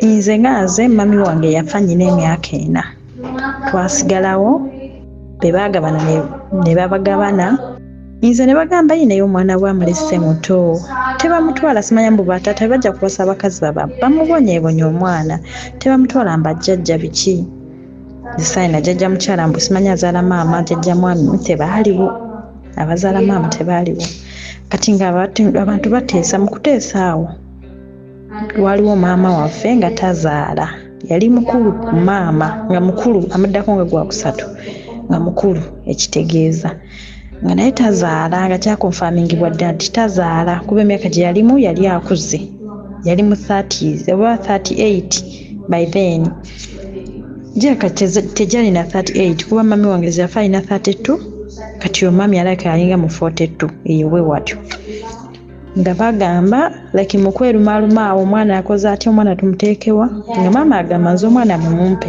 Nze nga nze mummy wange yafa nnyina emyaka 4. Twasigalawo be baagabana ne babagabana. Nze ne bagamba ye naye omwana we amulese muto tebamutwala, simanya mbu bataata bajja kuwasa abakazi baba bamubonyeebonye omwana tebamutwala mbajjajja biki. Nze saalina jjajja mukyala mbu simanya azaala maama jjajja mwami tebaaliwo, abazaala maama tebaaliwo. Kati nga abantu bateesa, mu kuteesa awo waliwo maama waffe nga tazaala, yali mukulu ku maama nga mukulu amuddako nga gwakusatu nga mukulu, ekitegeeza nga naye tazaala, nga kyakonfamingibwa dda nti tazaala kuba emyaka gye yalimu yali akuze, yali mu 30s oba 38 by then. Jaka tejalina 38 kuba mami wange yafa alina 32, kati yo mami alabika yalinga mu 42 eyo bwe watyo. Nga bagamba like mu kwerumaaluma awo omwana akoze atya, omwana tumuteekewa, nga maama agamba nze omwana mumumpe.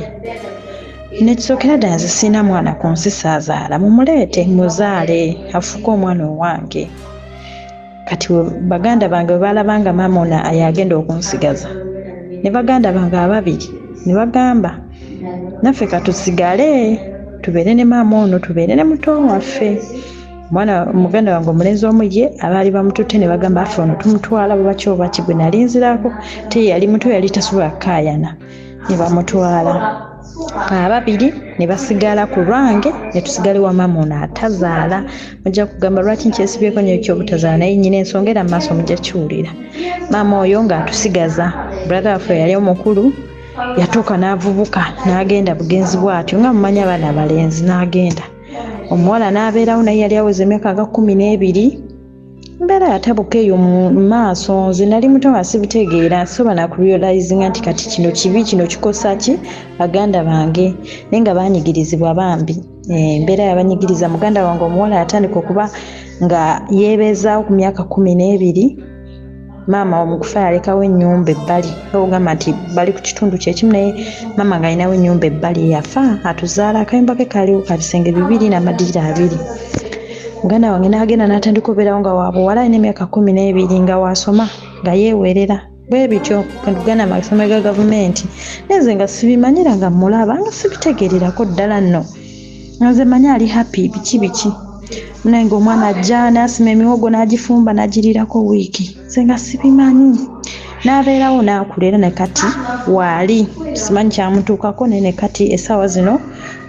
Nekisookera ddala nze sirina mwana ku nsi saazaala, mumuleete muzaale afuuke omwana owange. Kati baganda bange bwe baalaba nga maama ono yagenda okunsigaza, ne baganda bange ababiri ne bagamba naffe katusigale tubeere ne maama ono, tubeere ne muto waffe. Omwana muganda wange omulenzi omu ye abaali bamututte ne bagamba affe ono tumutwala bwebaki obaki, gwe nali nzirako te yali muto yali tasobola kukaayana, ne bamutwala. Ababiri ne basigala ku lwange ne tusigala ewa maama ono atazaala. Mujja kugamba lwaki nkyesibyeko nnyo ekyobutazaala, naye nnyina ensonga era mu maaso mujja kiwulira. Maama oyo ng'atusigaza, brother waffe yali omukulu yatuuka n'avubuka n'agenda bugenzi bw'atyo nga mumanyi abaana abalenzi, n'agenda. Omuwala n'abeerawo naye yali aweza emyaka nga 12. Embeera yatabuka eyo mu maaso, nze nali muto nga sibitegeera, soba nakurealizinga nti kati kino kibi, kino kikosa ki baganda bange, naye nga baanyigirizibwa bambi. Embeera yabanyigiriza. Muganda wange omuwala yatandika okuba nga yeebeezaawo ku myaka 12. Maama omukufa yalekawo ennyumba ebbali, ogamba nti bali ku kitundu kyekimu, naye maama ng'alinawo ennyumba ebbali eyafa atuzaala, akayumba ke kaaliwo ka bisenge 2 n'amadirira 2. Muganda wange n'agenda n'atandika obeerawo nga wabuwala alina emyaka 12 nga waasoma nga yeewerera bwe bityo tugenda amasomero ga gavumenti, naye nze nga sibimanyira nga mmulaba nga sibitegeererako ddala nno, nga nze mmanyi ali happy biki biki. Naye ng'omwana ajja n'asima emiwogo n'agifumba n'agiriirako wiiki, nze nga sibimanyi. N'abeerawo n'akula era ne kati waali, simanyi kyamutuukako naye ne kati essaawa zino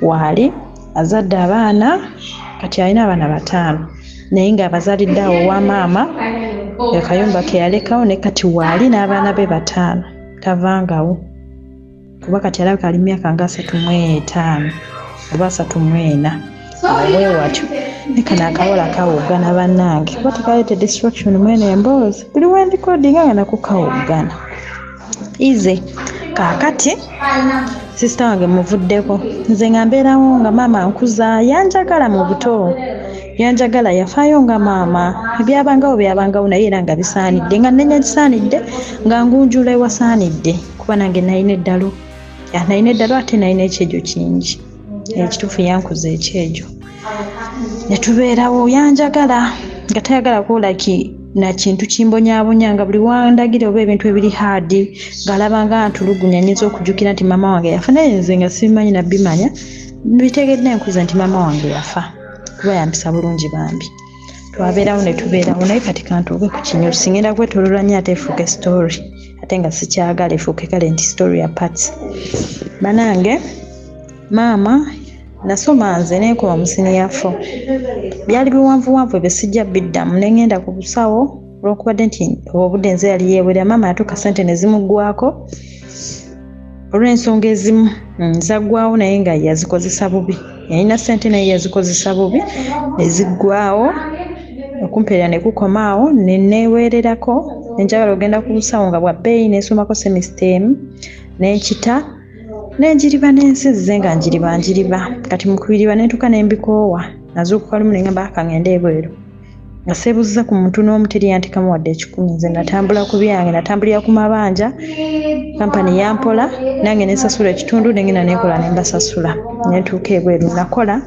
waali, azadde abaana, kati alina abaana 5 naye ng'abazaalidde awo owa maama akayumba ke yalekawo, ne kati waali n'abaana be 5 tavangawo kuba kati alabika ali myaka nga 35 oba 34 awo bwe watyo. Ne kano akawala kawoggana bannange, kuba tekaleeta distraction mweno emboozi, buli we ndikodinga nga nako kawoggana. Ize kaakati sisita wange muvuddeko, nze nga mbeerawo nga maama nkuza, yanjagala mu buto, yanjagala, yafaayo nga maama, ebyabangawo byabangawo naye era nga bisaanidde, nga nnenya kisaanidde, nga ngunjula ewasaanidde, kuba nange nalina eddalu, nalina eddalu ate nalina ekyejo kingi, ekituufu yankuza ekyejo. Ne tubeerawo yanjagala nga tayagala like na kintu kimbonyaabonya, nga buli wandagira oba ebintu ebiri hard ng'alaba nga ntulugunya, nnyinza okujjukira nti maama wange yafa, naye nze nga sibimanyi nabbimanya, mbitegedde nkuze nti maama wange yafa kuba yampisa bulungi bambi. Twabeerawo ne tubeerawo, naye kati kantuuke ku kinyusi, ngenda kwetooloola nnyo ate efuuke story, ate nga sikyagala efuuke kale nti story ya parts. Bannange maama nasoma nze nenkoma mu senior four, byali biwanvuwanvu ebyo sijja biddamu, ne ŋŋenda ku busawo olwokubadde nti obudde nze yali yeewerera. Maama yatuuka ssente ne zimuggwako olw'ensonga ezimu zaggwawo, naye nga yazikozesa bubi, yalina ssente naye yazikozesa bubi ne ziggwawo, okumpeerera ne kukoma awo ne neeweererako ne njagala ogenda ku busawo nga bwa bbeeyi, ne nsomako semester emu n'enkita ne njiriba n'ensi nzize nga njiriba njiriba. Kati mu kubiriba ne ntuuka ne mbikoowa, nazuukuka lumu ne ŋŋamba ka ŋŋende ebweru, nga seebuuzizza ku muntu n'omu, teri yantekamu wadde ekikumi. Nze natambula ku byange, natambulira ku mabanja, kampani yampola nange ne nsasula ekitundu ne ŋŋenda ne nkola ne mbasasula, ne ntuuka ebweru nakola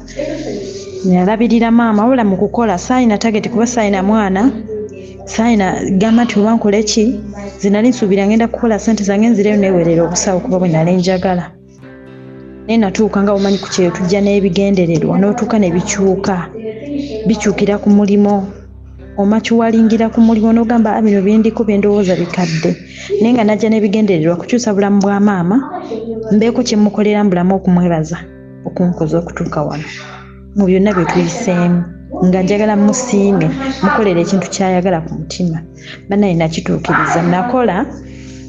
nalabirira maama, wabula mu kukola saalina target kuba saalina mwana. Saalina gamba nti oba nkole ki, nze nali nsuubira ngenda kukola ssente zange nzireyo neewerera obusawo kuba bwe nali njagala. Naye natuuka nga omanyi ku kyeyo tujja n'ebigendererwa n'otuuka ne bikyuka, bikyukira ku mulimo. Omakiwalingira ku mulimu n'ogamba ah, bino byendiko byendowooza bikadde, naye nga najja n'ebigendererwa kukyusa bulamu bwa maama, mbeeko kye mmukolera mu bulamu okumwebaza okunkoza okutuuka wano mu byonna bye tuyiseemu, nga njagala musiime mukolera ekintu ky'ayagala ku mutima. Banaye nakituukiriza, nakola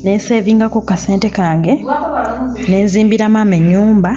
nenseevingako kasente kange nenzimbira maama ennyumba.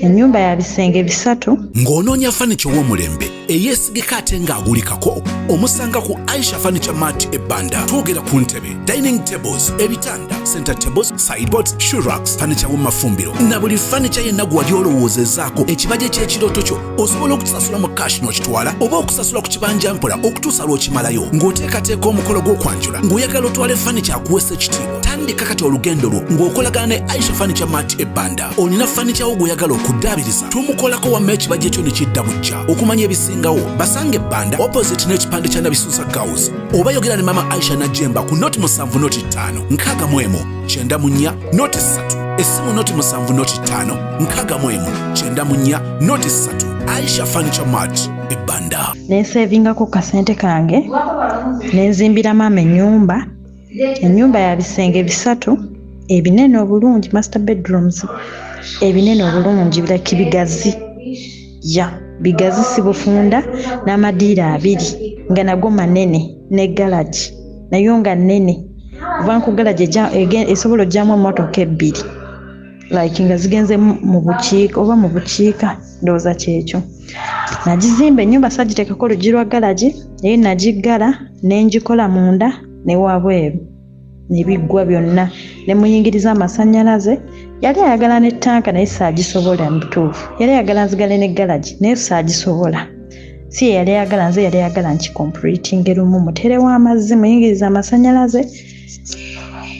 Ennyumba ya bisenge bisatu. Ng'onoonya fanica ow'omulembe eyeesigika ate ng'agulikako, omusanga ku Aisha Furniture Mart e Banda. Twogera ku ntebe, dining tables, ebitanda, center tables, sideboards, shoe racks, fanica w'omu mafumbiro na buli fanica yenna gwe wali olowoozezaako. Ekibajje ky'ekirooto kyo osobola okutusasula mu cash n'okitwala, oba okusasula ku kibanja mpola okutuusa lw'okimalayo. Ng'oteekateeka omukolo gw'okwanjula, ng'oyagala otwale fanica akuweesa ekitiibwa, tandika kati olugendo lwo ng'okolagana ne Aisha Furniture Mart e Banda. Olina fanica wo gw'oyagala okuddaabiriza, tumukolako wamma ekibajje kyo ne kidda bujja. Okumanya ebisingawo, basanga ebbanda opposite n'ekipande kya Nabisusa Girls, oba yogera ne mama Aisha Najemba ku 070 05 61 94 03. Essimu 070 05 61 94 03. Aisha Furniture Mart ebbanda. Nenseevingako kasente kange nenzimbira maama ennyumba. Ennyumba ya bisenge bisatu ebinene obulungi, master bedrooms ebinene obulungi, like bigazi, ya bigazi si bufunda, n'amadiiro abiri nga nago manene, ne garagi nayo nga nnene. Ova ku garagi esobola ojjamu emmotoka ebbiri, like nga zigenze mu bukiika oba mu bukiika, ndowooza kyekyo. Nagizimba ennyumba, sagiteekako oluggi lwa garagi, naye nagiggala ne ngikola munda ne wabweru ne biggwa byonna, ne muyingiriza amasannyalaze. Yali ayagala ne ttanka, naye saagisobola. Mu butuufu yali ayagala nzigale ne garagi, naye saagisobola. Si ye yali ayagala, nze yali ayagala nkicompletinge lumu, muterewo amazzi, muyingiriza amasannyalaze,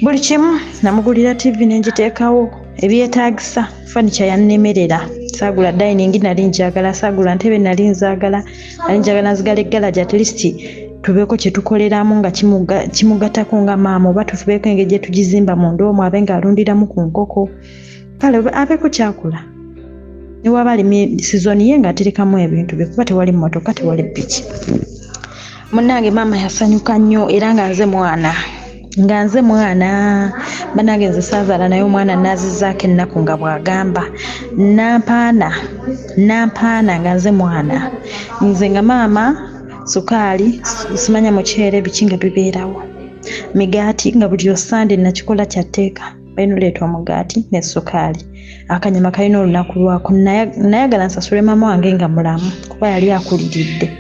buli kimu. Namugulira TV ne ngiteekawo, ebyetaagisa. Furniture yannemerera, saagula dining nali njagala, saagula ntebe nali nzaagala. Nali njagala nzigale garagi, at least tubeeko kye tukoleramu nga kimugattako nga maama, oba tubeeko engeri gye tugizimba munda omwo abe ng'alundiramu ku nkoko, kale abeeko kyakola ne waba alimye sizoni ye ng'aterekamu ebintu bye, kuba tewali mmotoka, tewali piki. Munnange maama yasanyuka nnyo, era nga nze mwana, nga nze mwana. Bannange nze saazaala, naye omwana naazizaako ennaku nga bw'agamba nampaana, nampaana nga nze mwana. Nze nga maama sukaali, simanya muceere, biki nga bibeerawo, migaati, nga buli osande nakikola kyatteeka, balina oleeta omugaati ne sukaali, akanyama kalina olunaku lwako. Nayagala nsasule maama wange nga mulamu, kuba yali akuliridde,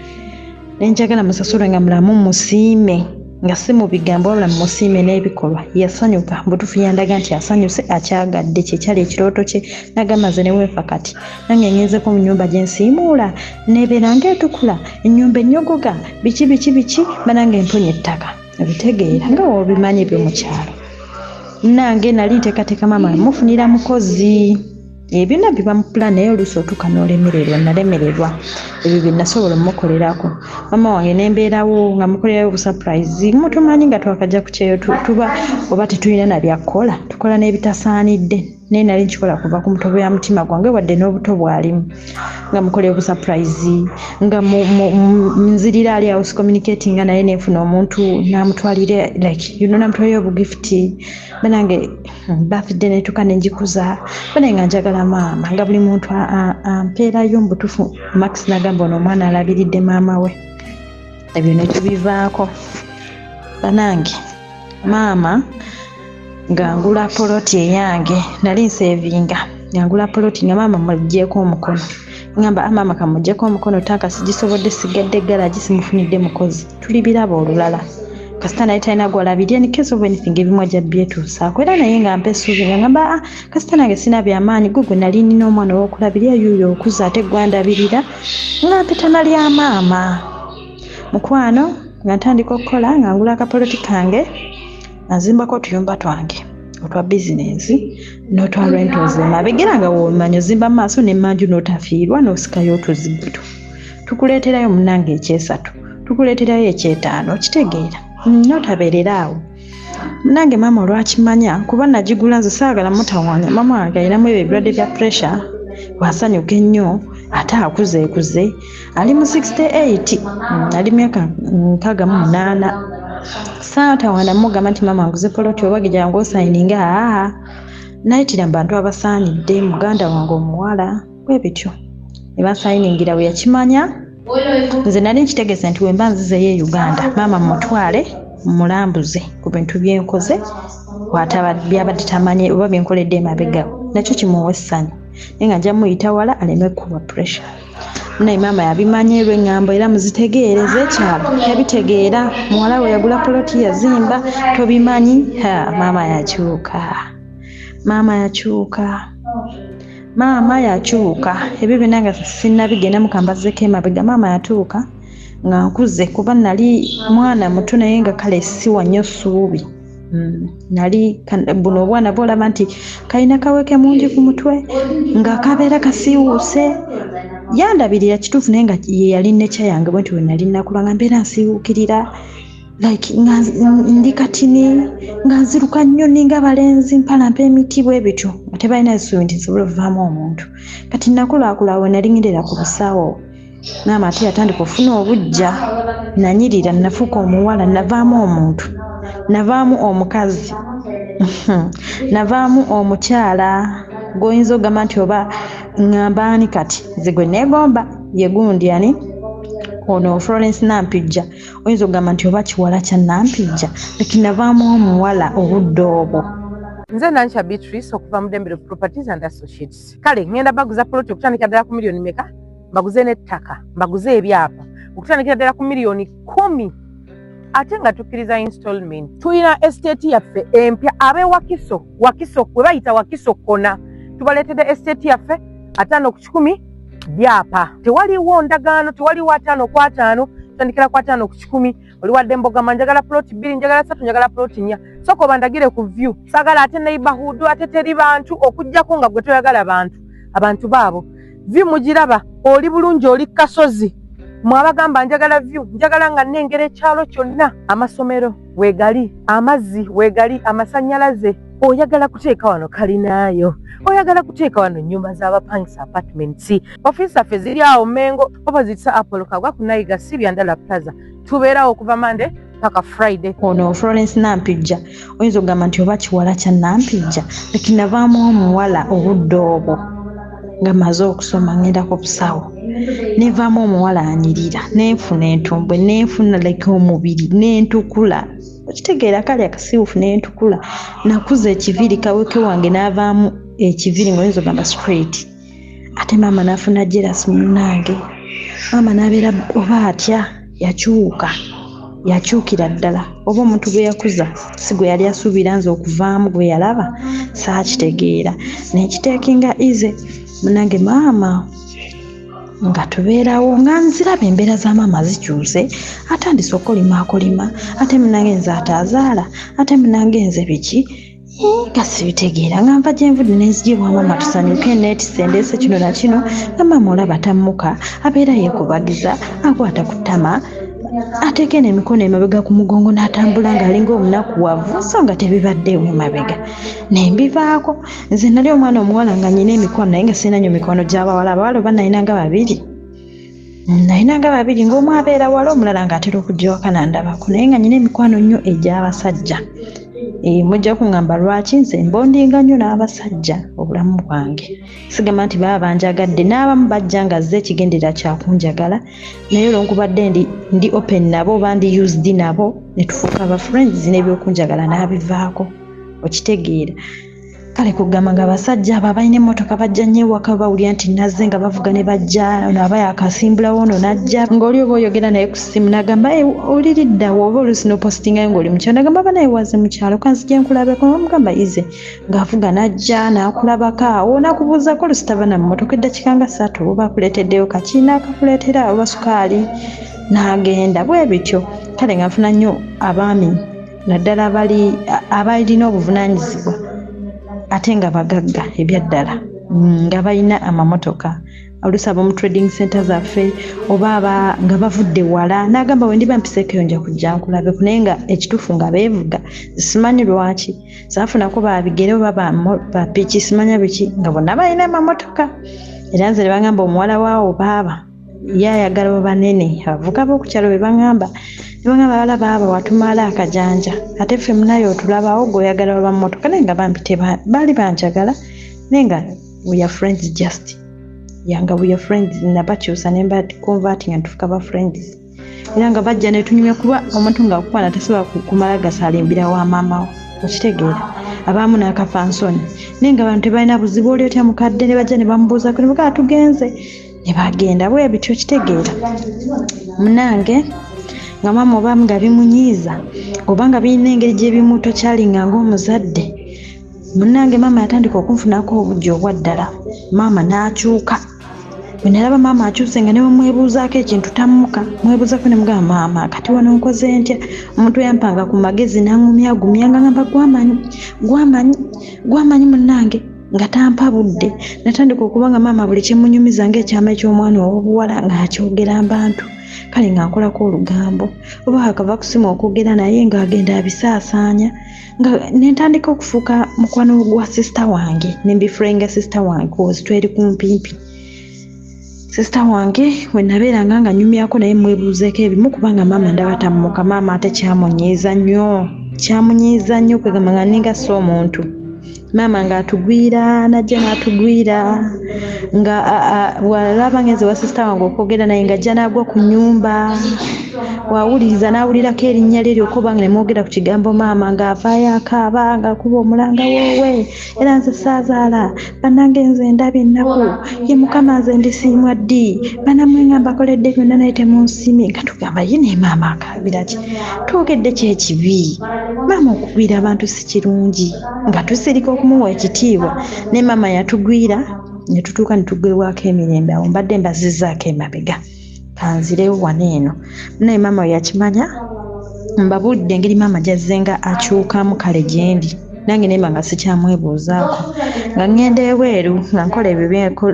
nenjagala musasule nga mulamu, musiime nga si mu bigambo wabula mumusiime n'ebikolwa. Yasanyuka butuufu, yandaga nti asanyuse, akyagadde kyekyali ekirooto kye. Nagamba nze neweefa kati nange ngenzeko mu nyumba gye nsiimuula nebeera ngaetukula ennyumba ennyogoga, biki biki biki, banange emponya ettaka, ebitegeera nga wobimanyi ebyo mu kyalo. Nange nali nteekateeka maama mufunira mukozi, ebyo biba mu plan, naye oluusi otuuka n'olemererwa. Nalemererwa ebyo bye nasobola omukolerako maama wange, nembeerawo nga mukolerayo obusurprise. Mutumanyi nga twakajja ku kyeyo, tuba oba tetulina na byakukola, tukola n'ebitasaanidde, naye nali nkikola kuva ku mutobo ya mutima gwange, wadde n'obuto bwalimu, nga mukolera obusurprise, nga nzirira ali awo communicating nga naye, nenfuna omuntu namutwalira, like namutwalira obugifuti. Banange birthday netuuka nenjikuza, banaye nga njagala maama, nga buli muntu ampeerayo. Mubutuufu Max nagamba ono omwana alabiridde maama we. Ebyo netubivaako. Banange maama nga ngula poloti eyange, nali nsevinga nga ngula poloti, nga maama mugyeko omukono. Ngamba ah, maama kamugyeko omukono, tanka sigisobodde, sigadde garagi, simufunidde mukozi, tuli biraba olulala. Kasita naye talina gwalabirira, in case of anything ebimu ajja byetuusaako. Era naye nga mpa essuubi, nga ngamba ah, kasita nange sina byamaanyi, gwe gwe nali nina omwana ow'okulabirira, yuuyo okuza ate gwandabirira, nga mpitana lya maama mukwano. Nga ntandika okukola, nga ngula akapoloti kange, nga nzimbako otuyumba twange otwa bizinensi n'otwa rentals emabega, nga womanya ozimba mu maaso n'emmanju n'otafiirwa, n'osikayo otuziguto tukuleeterayo. Munnange ekyesatu. Tukuleeterayo ekyetaano, okitegeera? Notabeerera awo. Nange maama olwakimanya kuba nagigula, nze saagala mutawaanya. Maama wange alinamu ebyo ebirwadde bya pressure, bw'asanyuka ennyo ate akuzeekuze, ali mu 68, ali myaka 68. Saatawaana mugamba nti maama nguze poloti oba gijjangu osayininga. Aa, nayitira mu bantu abasaanidde, muganda wange omuwala, bwe bityo ne basayiningira. Bwe yakimanya, nze nali nkitegeeza nti wemba nzizeyo e Uganda, maama mutwale mulambuze ku bintu byenkoze byabadde tamanyi oba byenkoledde emabega, nakyo kimuwa essanyu, naye nga nja muyita wala aleme kuba pressure. Naye maama yabimanya olw'eŋŋambo era muzitegeere ez'ekyalo, yabitegeera muwala we yagula poloti, yazimba, tobimanyi. Ha, maama yakyuka, maama yakyuka, maama yakyuka. Ebyo byonna nga sinnabigendamu, kambazzeko emabega. Maama yatuuka nga nkuze, kuba nali mwana muto naye nga kale siwa nnyo ssuubi. Nali buno obwana bwolaba nti kalina kaweke mungi ku mutwe nga kabeera kasiiwuuse. Yandabirira kituufu, naye nga ye yali nekya yange bwe nti. Bwe nali nakula nga mbeera nsiiwuukirira, like nga ndi katini, nga nziruka nnyo, ninga abalenzi, mpalampa emiti bwe bityo, nga tebalina ssuubi nti nsobola ovaamu omuntu. Kati nakulaakula, we nali ngerera ku busawo, maama ate yatandika okufuna obujja. Nanyirira, nafuuka omuwala, navaamu omuntu, navaamu omukazi, navaamu omukyala gw'oyinza okugamba nti oba ŋŋamba ani kati nze gwe neegomba ye gundi ani ono Florence Nampijja. Oyinza okugamba nti oba kiwala kya Nampijja, lakini navaamu omuwala obudde obwo. Nze Nankya Beatrice okuva mu Dembere Properties and Associates. Kale ŋŋenda baguza poloti okutandikira ddala ku miliyoni meka, mbaguze n'ettaka, mbaguze ebyapa okutandikira ddala ku miliyoni 10, ate nga tukkiriza installment. Tulina estate yaffe empya ab'e Wakiso, Wakiso we bayita Wakiso Kona. Tubaleetedde estate yaffe 50 ku 100, byapa, tewaliwo ndagaano, tewaliwo 50 ku 50, tutandikira ku 50 ku 100. Oli wadde mbogamba njagala ploti bbiri, njagala ssatu, njagala ploti nnya, soka obandagire ku view. Saagala ate neighborhood, ate teri bantu, okugjako nga gwe toyagala bantu. Abantu baabo view mugiraba, oli bulungi, oli kasozi. Mwabagamba njagala view, njagala nga nnengera ekyalo kyonna. Amasomero weegali, amazzi weegali, amasannyalaze. Oyagala kuteeka wano kalinaayo, oyagala kuteeka wano ennyumba z'abapangisa, apartments. Ofiisi zaffe ziri awo Mengo, opposite Sir Apollo Kagwa ku Nayiga si Byandala Plaza. Tubeerawo okuva Monday paka Friday. Ono Florence Nampijja, oyinza okugamba nti oba kiwala kya Nampijja, lakini navaamu omuwala obudde obwo nga maze okusoma, ngenda ku busawo, nevaamu omuwala anyirira, nenfuna entumbwe, nenfuna like omubiri, nentukula, okitegeera, kale akasiiwufu, nentukula, nakuza ekiviiri, kaweke wange n'avaamu ekiviiri nga oyinza ogamba straight. Ate maama n'afuna jealous, munnange, maama n'abeera oba atya, yakyuka, yakyukira ddala. Oba omuntu gwe yakuza si gwe yali asuubira nze okuvaamu gwe yalaba, saakitegeera, nekiteekinga easy. Munange maama nga tubeerawo, nga nziraba embeera za maama zikyuse, atandise okulima, akolima, ate munange nze ataazaala, ate munange nze biki, nga sibitegeera, nga nva gyenvudde nenzija ewa maama tusanyuke, neetise, ndeese kino na kino, nga maama olaba tammuka, abeera yeekubagiza, akwata ku ttama, ateeka eno emikono emabega ku mugongo n'atambula ng'alinga omunakuwavu, so nga tebibaddeewo emabega. Nembivaako. Nze nali omwana omuwala nga nyina emikwano, naye nga sirina nnyo mikwano gy'abawala. Abawala oba nalina nga babiri, nalina nga babiri, ng'omu abeera wala, omulala ng'atera okujja waka nandabako, naye nga nyina emikwano nnyo egy'abasajja. Mujja kuŋŋamba lwaki nze mbondinga nnyo n'abasajja obulamu bwange. Sigamba nti baba banjagadde, n'abamu bajja nga zze ekigenderera kyakunjagala, naye olwonkubadde ndi open nabo oba ndi used nabo, ne tufuuka aba friends, n'ebyokunjagala n'abivaako, okitegeera? Kale kugamba nga abasajja abo abalina emmotoka bajja nnyo ewaka, bawulira nti nazze, nga bavuga ne bajja. Ono aba yakasimbulawo, ono najja, ng'oli oba oyogera naye ku ssimu n'agamba, "Oliriddawo?" Oba oluusi n'opositingayo ng'oli mukyalo, nagamba, "Aba naye waze mukyalo, kanzije nkulabeko." Bamugamba ize ng'avuga n'ajja n'akulabako awo, n'akubuuzako. Oluusi tava na mmotoka eddakiika nga 3, oba akuleeteddeyo kaki n'akakuleetera, oba sukaali, n'agenda bwe bityo. Kale nga nfuna nnyo abaami, naddala abalina obuvunaanyizibwa ate nga bagagga ebyaddala, nga balina amamotoka. Oluusi ab'omu trading center zaffe oba aba nga bavudde wala, n'agamba wendiba mpiseeko eyo nja kujja nkulabeko, naye nga ekituufu nga beevuga. Simanyi lwaki saafunako babigere oba bapiki, simanya biki, nga bonna balina amamotoka. Era nze ne bagamba omuwala waawo baaba ye ayagala banene, abavubuka b'oku kyalo be baŋŋamba, ne baŋŋamba bala baaba watumala akajanja, ate ffe munaye otulabawo gweoyagala baba mmotoka. Naye nga bambi baali banjagala, naye nga we are friends, just yanga we are friends. Nabakyusa ne mba convert nga ntufuka ba friends, era nga bajja netunyumya, kuba omuntu ng'akukwana tasobola kumala gasalimbira wa maama wo, okitegeera, abaamu n'akafansoni. Naye nga abantu tebalina buzibu, oli otya mukadde, ne bajja ne bamubuuzako ne bagaa tugenze ne bagenda bwe bityo, okitegeera. Munange nga maama obaamu nga bimunyiiza oba nga birina engeri gye bimutokyalinga ng'omuzadde. Munnange maama yatandika okunfunako obujja obwa ddala. Maama n'akyuka. Bwe nalaba maama akyuse, nga ne bwemwebuuzaako ekintu tammuka, mwebuuzaako ne mugamba, maama kati wano nkoze ntya? Omuntu yampanga ku magezi n'aŋŋumyagumya nga ngamba gwamanyi, gwamanyi, gwamanyi. Munnange nga tampa budde. Natandika okuba nga maama buli kyemunyumiza ng'ekyama eky'omwana ow'obuwala ng'akyogera mbantu. Kale nga nkolako olugambo oba akava kusimu okwogera naye ng'agenda abisaasaanya, nga nentandika okufuuka mukwano gwa sisita wange, nembifrenga sisita wange cause tweri kumpimpi. Sisita wange we nabeeranga nga nyumyako naye mwebuuzeeko ebimu, kubanga maama ndaba tammuka. Maama ate kyamunyiiza nnyo, kyamunyiiza nnyo, kwegamba nga ninga si omuntu. Maama ng'atugwira, najja n'atugwira nga bw'alaba ngenze wa sisita wange okwogera naye, ng'ajja n'agwa ku nnyumba, wawuliriza n'awulirako erinnya lye lyokka oba nga ne mwogera ku kigambo maama, ng'avaayo akaaba, ng'akuba omulanga woowe, era nze saazaala bannange, nze ndabye ennaku ye mukama, nze ndisiimwa ddi? Bannamwe nga mbakoledde byonna naye temunsiimye. Nga tugamba ye naye maama akaabira ki? Twogedde ki ekibi? Maama okugwira abantu si kirungi, nga tusirika okumuwa ekitiibwa, naye maama yatugwira ne tutuuka ne tugwebwako emirembe. Awo mbadde mbazizzaako emabega, kanzirewo wano eno. Naye maama we yakimanya, mbabuulidde engeri maama gy'azzenga akyukamu. Kale gyendi nange nemba nga sikyamwebuuzaako, nga ŋŋenda ebweru nga nkola ebyo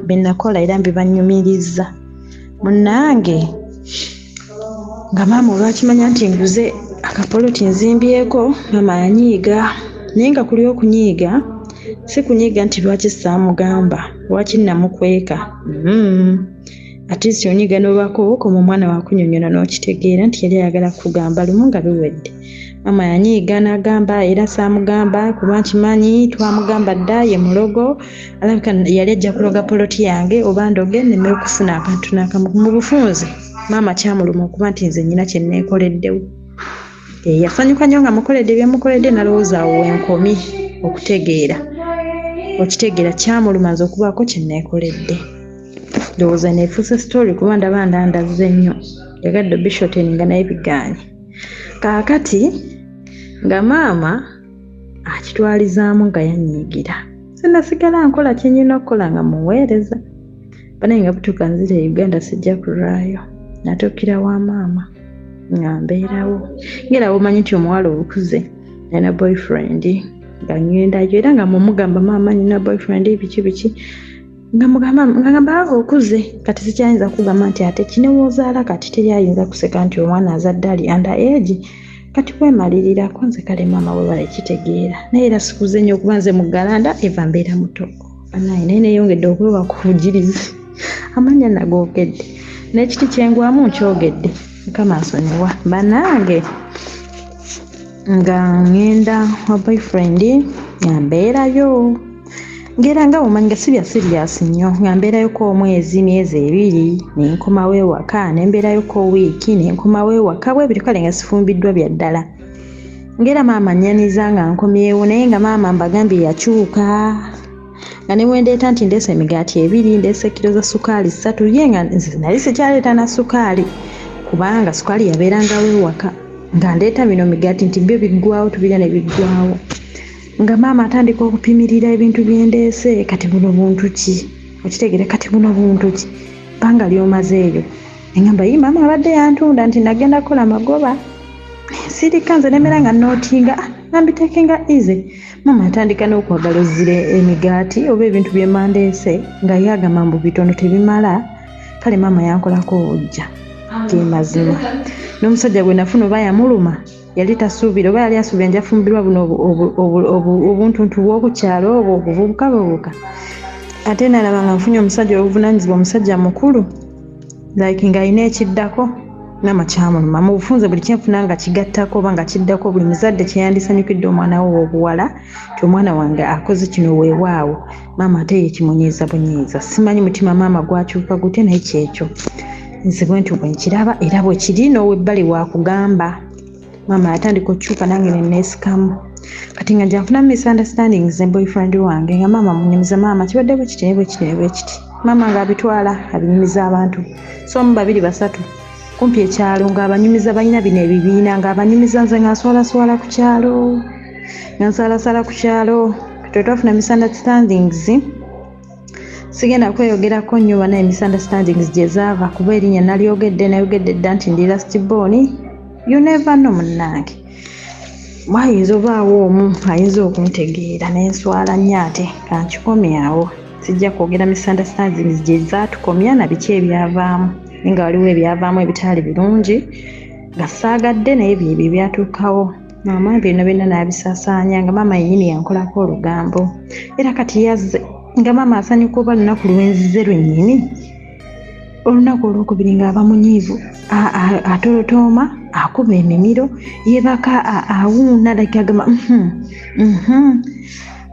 bye nakola era mbibanyumiriza. Munnange nga maama olwakimanya nti nguze akapoloti nzimbyeko, maama yanyiiga, naye nga kuli okunyiiga si kunyiiga nti lwaki saamugamba, lwaki namukweka. At least onyiiga n'obaako okoma omwana wakunyonyola n'okitegeera nti yali ayagala kugamba lumu nga biwedde. Maama yanyiiga n'agamba era saamugamba kuba nkimanyi twamugamba dda ye mulogo, alabika yali ajja kuloga poloti yange oba ndoge nneme okufuna akantu n'akamu. Mu bufunze maama kyamuluma okuba nti nze nnyina kye neekoleddewo. Yasanyuka nnyo nga mukoledde byemukoledde, nalowooza awo wenkomye okutegeera. Okitegeera, kyamuluma nze okubaako kye neekoledde. Ndowooza neefuuse story kuba ndaba ndandazze nnyo, yagadde obishoteninga nga naye bigaanye. Kaakati nga maama akitwalizaamu nga yanyiigira, sinasigala nkola kye nnina okukola nga muweereza banaye. Nga butuuka nzira e Uganda, sijja kulwayo, natuukira wa maama nga mbeerawo, ngera womanyi nti omuwala obukuze nalina boyfriend, nga ŋŋendayo era nga mumugamba maama nina boyfriend biki biki, nga mugamba nga ngamba okuze kati sikyayinza kugamba nti ate kinewoozaala kati teri ayinza kuseka nti omwana azadde ali under age, kati kwemalirirako nze. Kale maama webale kitegeera, naye era sikuze nnyo okuba nze muggalanda eva mbeera muto banaye, naye neyongedde okwewa ku bujirizi. Amannya nagoogedde n'ekiti kyengwamu nkyogedde, Mukama nsonyiwa. Banange nga ŋŋenda wa boyfriend nga mbeerayo, ngera nga bwomanyi nga si bya serious nnyo, nga mbeerayoko omwezi, myezi 2, nenkomawo ewaka, nembeerayoko wiiki, nenkomawo ewaka, bwe bityo. Kale nga sifumbiddwa bya ddala, ngera maama nnyaniza nga nkomyewo, naye nga maama mbagambye yakyuka, nga ne bwendeeta nti ndeese emigaati ebiri, ndeese kiro za sukaali 3, ye nga nze nali sikyaleeta na sukaali kubanga sukaali yabeerangawo ewaka, nga ndeeta bino migaati nti byo biggwawo, tubirya ne biggwawo, nga maama atandika okupimirira ebintu byendeese. Kati buno buntu ki? Okitegeera, kati buno buntu ki? Bbanga lyomaze eyo, engamba yi maama abadde yantunda nti nagenda kukola magoba. Nsirika nze nemera nga nootinga, nambiteekenga easy. Maama yatandika n'okwagala ozira emigaati oba ebintu bye mandeese nga ye agamba mbu bitono tebimala. Kale maama yankolako obujja, ge mazima. N'omusajja gwe nafuna oba yamuluma, yali tasuubira oba yali asuubira nja fumbirwa buno obuntuntu bw'oku kyalo obwo obuvubuka bubuka. Ate nalaba nga nfunye omusajja obuvunaanyizibwa, omusajja mukulu, like ng'alina ekiddako. Maama kyamuluma. Mu bufunze buli kyenfuna nga kigattako oba nga kiddako buli muzadde kyeyandisanyukidde omwana we ow'obuwala nti omwana wange akoze kino, weewaawo. Maama ate ye kimunyiiza bunyiiza. Simanyi mutima maama gwakyuka gutya, naye kyekyo nze bwe ntyo bwe nkiraba era bwe kiri n'owebbali waakugamba. Maama yatandika okukyuka nange ne neesikamu. Kati nga nja nfuna misunderstandings ne boyfriend wange, nga maama munyumiza, maama kibadde bwe kiti ne bwe kiti ne bwe kiti. Maama ng'abitwala abinyumiza abantu, so omu, babiri, basatu kumpi ekyalo ng'abanyumiza. Balina bino ebibiina ng'abanyumiza. Nze nga nswalaswala ku kyalo, nga nsaalasala ku kyalo. Kati twafuna misunderstandings, sigenda kweyogerako nnyo bana misunderstandings gye zaava, kuba erinnya nalyogedde, nayogedde dda nti ndi last born. You never know, munnange, bwayinza obaawo omu ayinza okuntegeera nenswala nnyo. Ate kankikomyawo, sijja kwogera misunderstandings gye zaatukomya na biki ebyavaamu, naye nga waliwo ebyavaamu ebitaali birungi nga saagadde, naye byebyo ebyatuukawo. Maama byonna byonna n'abisaasaanya nga maama yennyini yankolako olugambo. Era kati yazze nga maama asanyuka oba lunaku lwenzize lwennyini, olunaku olwokubiri ng'aba munyiivu, atolotooma, akuba emimiro, yeebaka, awuuna, like agamba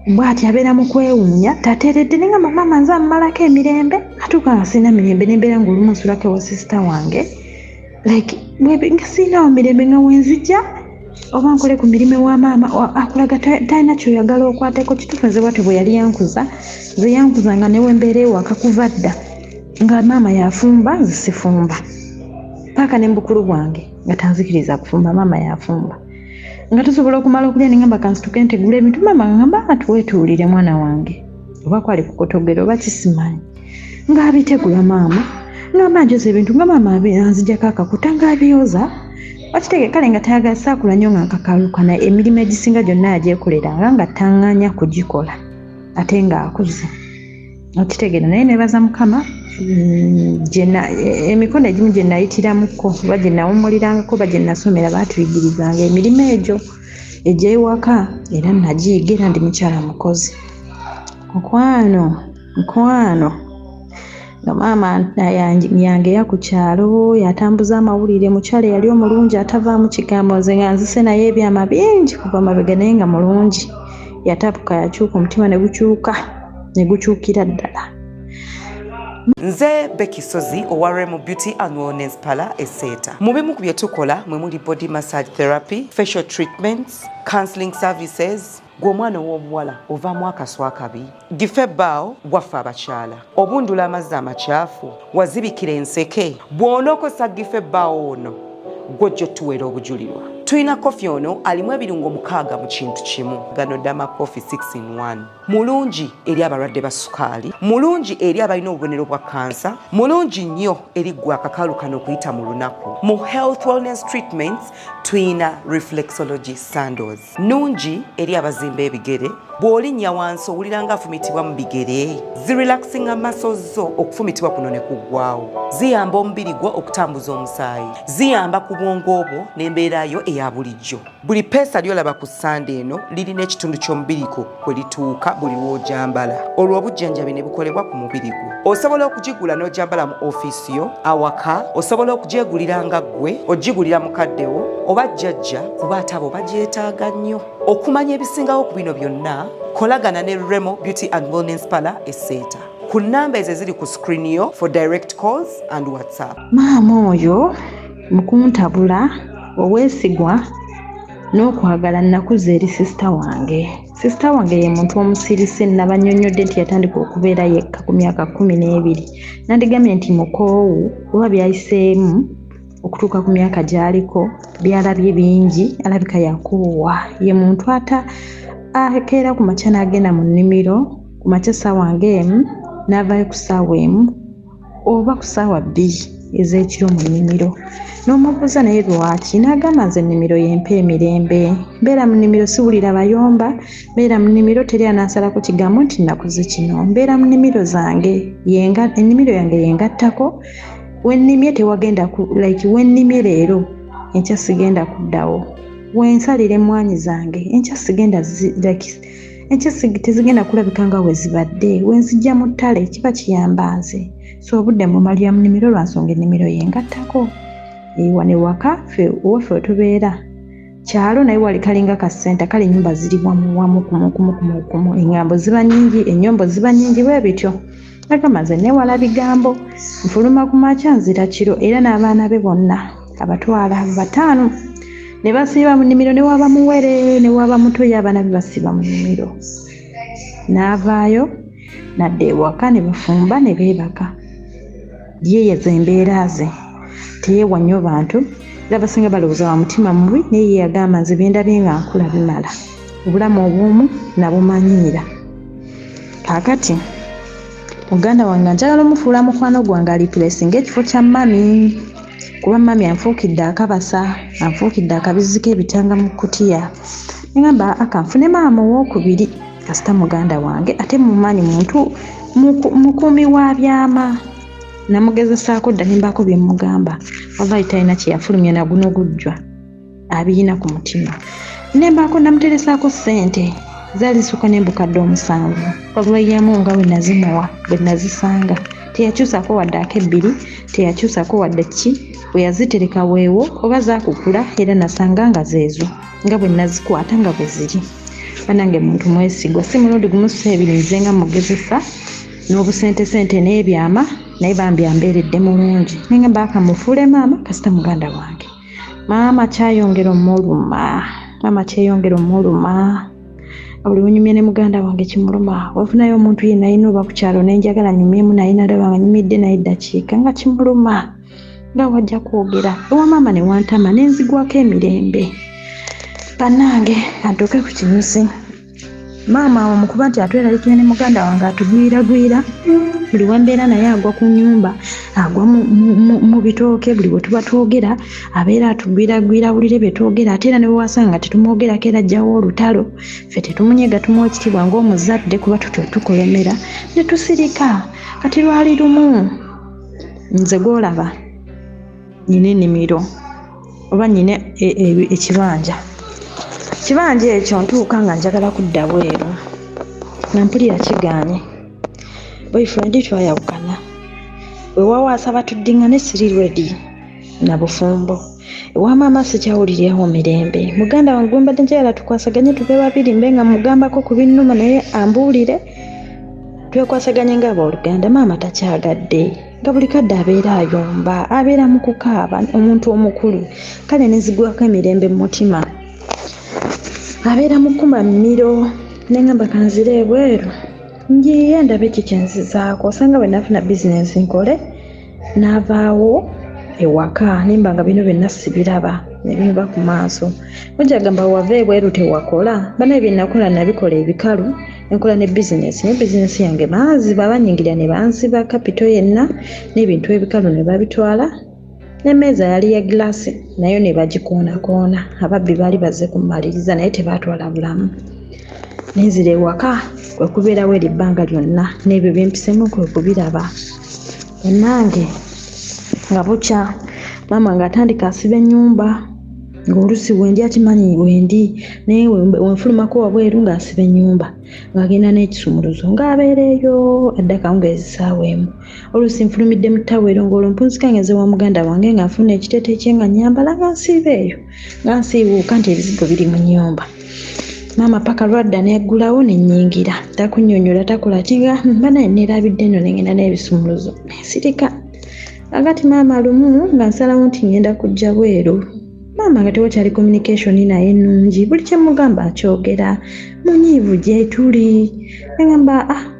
bw'ati abeera mu kwewuunya, tateeredde. Naye nga maama nze amumalako emirembe, atuuka nga sirina mirembe, nembeera ng'olumu nsulako ewa sister wange, like nga sirinawo mirembe, nga wenzijja oba nkole ku mirimu ewa maama, akulaga talina kyoyagala okwateko. Kituufu, nze bwatyo bwe yali yankuza. Nze yankuza nga newe mbeera ewaka kuva dda nga maama yafumba, nze sifumba, paaka ne mubukulu bwange nga tanzikiriza kufumba, maama yafumba. Nga tusobola okumala okulya nengamba kansituke ntegula ebintu, maama ngamba atuweetuulire mwana wange, oba kwali kukotogera oba kisimanyi, ng'abitegula. Maama ngamba njoza ebintu, nga maama anzijako akakuta ng'abyoza, okitege. Kale nga tayagala saakula nnyo nga nkakaluka, naye emirimu egisinga gyonna yagyekoleranga nga taŋŋanya kugikola ate ng'akuze, okitegeera. Naye nebaza Mukama, emikono egimu gye nayitiramuko oba gye nawummulirangako oba gye nasomera, baatuyigirizanga emirimu egyo egy'ewaka era nagiyiga, era ndi mukyala mukozi. Mukwano, mukwano, nga maama yange ya ku kyalo yatambuza amawulire, mukyala eyali omulungi atavaamu kigambo. Nze nga nzise naye ebyama bingi kuva mabega, naye nga mulungi. Yatapuka, yakyuka, omutima ne gukyuka, ne gukyukira ddala. Nze Becky Sozi owa Remo Beauty and Wellness Parlour Eseeta. Mu bimu ku bye tukola mwe muli body massage therapy, facial treatments, counseling services. Gwe omwana ow'obuwala ovaamu akaswa akabi, gife ebbaawo waffe abakyala, obundula amazzi amakyafu, wazibikira enseke. Bw'onookozesa gife ebbaawo ono, gwojja otuweera obujulirwa. Tulina kofi ono alimu ebirungo 6 mu kintu kimu. Gano Dama Coffee 6 in 1 mulungi eri abalwadde ba sukaali, mulungi eri abalina obubonero bwa kansa, mulungi nnyo eri ggwe akakalu kano okuyita mu lunaku. Mu health wellness treatments tuyina reflexology sandals, nungi eri abazimba ebigere. Bw'olinnya wansi owulira nga afumitibwa mu bigere, zirelaxinga muscles zo, okufumitibwa kuno ne kuggwawo. Ziyamba omubiri gwo okutambuza omusaayi, ziyamba ku bwongo bwo n'embeera yo eya bulijjo. Buli peesa lyolaba ku sande eno lirina ekitundu ky'omubiri gwo kwe lituuka buli lw'ojambala, olwo obujjanjabi ne bukolebwa ku mubiri gwo. Osobola okugigula n'ojambala mu ofiisi yo, awaka, osobola okugyegulira nga ggwe, ogigulira mukaddewo oba jjajja, kuba ate abo bagyetaaga nnyo. Okumanya ebisingawo ku bino byonna, kolagana ne Remo Beauty and Wellness Parlour Eseeta ku nnamba ezo eziri ku screen yo for direct calls and WhatsApp. Maama oyo mukuntabula oweesigwa n'okwagala nakuza eri sister wange. Sister wange ye muntu omusirise. Nabanyonnyodde nti yatandika okubeera yekka ku myaka 12. Nandigambye nti mukoowu oba byayiseemu okutuuka ku myaka gy'aliko, byalabye bingi, alabika yakoowa. Ye muntu ata akeera ku makya n'agenda mu nnimiro ku makya ssaawa ng'emu, n'avaayo ku ssaawa 1 oba ku ssaawa 2. ez'ekiro mu nnimiro. N'omubuuza naye lwaki, n'agamba nze ennimiro y'empa emirembe, mbeera mu nnimiro siwulira bayomba, mbeera mu nnimiro teri anansalako kigambo nti nakoze kino, mbeera mu nnimiro zange, ennimiro yange yengattako, wennimye tewagenda ku like wennimye leero enkya sigenda kuddawo, wensalira emmwanyi zange enkya sigenda like enkya tezigenda kulabika nga we zibadde, wenzijja mu ttale kiba kiyamba nze. So obudde mumalira mu nnimiro lwa nsonga ennimiro yengattako. Wano ewaka ffe ewaffe wetubeera kyalo, naye wali kalinga ka ssenta, kale ennyumba ziri wamu wamu kumu kumu kumu kumu, eŋŋambo ziba nnyingi, ennyombo ziba nnyingi bwe bityo. Agamba nze neewala bigambo, nfuluma ku makya nzira kiro, era n'abaana be bonna abatwala 5 ne basiiba mu nnimiro, ne waba muwere ne waba muto, ye abaana be basiiba mu nnimiro. N'avaayo n'adda ewaka ne bafumba ne beebaka. Ye ze embeera ze, teyeewa nnyo bantu, era abasinga balowooza wa mutima mubi, naye ye yagamba nze bye ndabye nga nkula bimala, obulamu obw'omu nabumanyiira. Kaakati muganda wange njagala omufuula mukwano gwange alipulesinga ekifo kya mami, kuba mami anfuukidde akabasa, anfuukidde akabizzi k'ebitanga mu kkutiya. Ngamba akanfune maama owookubiri kasita muganda wange, ate mumanyi muntu mukuumi wa byama. Namugezesaako dda ne mbaako bye mmugamba, wallahi talina kye yafulumya na guno gujjwa abiyina ku mutima. Ne mbaako namuteresaako ssente zaali zisukka n'embukadde 7, wabula nga bwe nazimuwa bwe nazisanga teyakyusako wadde ak'ebbiri, teyakyusako wadde ki, bwe yazitereka weewo oba zaakukula, era nasanga nga zeezo nga bwe nazikwata nga bwe ziri. Bannange muntu mwesigwa, si mulundi gumu si ebiri, nze nga mugezesa n'obusentesente n'ebyama, naye bambi ambeeredde mulungi. Naye nga baakamufuule maama kasita muganda wange. Maama kyayongera omuluma, maama kyeyongera omuluma, buli wenyumye ne muganda wange kimuluma. Wafunayo omuntu yenna alina oba ku kyalo ne njagala nyumyemu naye nalaba nga nyumidde naye eddakiika nga kimuluma, nga wajja kwogera ewa maama ne wantama ne nzigwako emirembe. Bannange kantuuke ku kinyusi. Maama awo mu kuba nti atweralikira ne muganda wange atugwiragwira, buli wembeera naye agwa ku nnyumba, agwa mu bitooke, buli bwe tuba twogera abeera atugwiragwira awulire bye twogera, ate era ne bwe wasanga tetumwogerako era ajjawo olutalo. Ffe tetumunyega, tumuwa ekitiibwa ng'omuzadde kuba tutyo tukolemera ne tusirika. Kati lwali lumu nze gw'olaba nina ennimiro oba nina ekibanja, kibanja ekyo ntuuka nga njagala kudda bweru nga mpulira kigaanye. Boyfriend twayawukana, weewaawo asaba tuddiŋŋane, siri ready na bufumbo. Ewa maama sikyawulirirawo mirembe. Muganda wange gwe mbadde njagala tukwasaganye tube babiri, mbe nga mugambako ku binnuma naye ambuulire, twekwasaganye ng'abooluganda. Maama takyagadde, nga buli kadde abeera ayomba, abeera mu kukaaba, omuntu omukulu. Kale ne nzigwako emirembe mu mutima, abeera mu kkuma mmiro, ne ŋŋamba kanzire ebweru njiye ndabe ki kye nzizaako, osanga bwe nafuna bizinensi nkole. N'avaawo ewaka ne mba nga bino byonna sibiraba ne binva ku maaso. Mujja gamba wava ebweru tewakola, banaye bye nakola nabikola ebikalu, enkola ne bizinensi, naye bizinensi yange banziba, banyingira ne banziba kapito yenna n'ebintu ebikalu ne babitwala, n'emmeeza yali ya gilaasi nayo ne bagikoonakoona. Ababbi baali bazze kummaliriza naye tebaatwala bulamu. Nenzira ewaka kwe kubeerawo eri ebbanga lyonna n'ebyo bye mpisemu kwe kubiraba. Bannange nga bukya maama ng'atandika asiba ennyumba, ng'oluusi wendi akimanyi wendi, naye wenfulumako wabweru ng'asiba ennyumba, ng'agenda n'ekisumuluzo ng'abeera eyo adda akawungeezi ssaawa 1. Oluusi nfulumidde mu ttawero ng'olwo mpunzika ngenze wa muganda wange nga nfuna ekiteeteeyi kye nga nnyambala nga nsiiba eyo nga nsiiwuuka nti ebizigo biri mu nnyumba. Maama paka lwadda n'eggulawo ne nnyingira, takunnyonnyola takola ki, nga banaye neerabidde nno ne ngenda n'ebisumuluzo nsirika. Kakati maama lumu nga nsalawo nti ngenda kujja bweru, maama nga tewakyali communication naye nnungi, buli kye mugamba akyogera, munyiivu gye tuli. Ne ngamba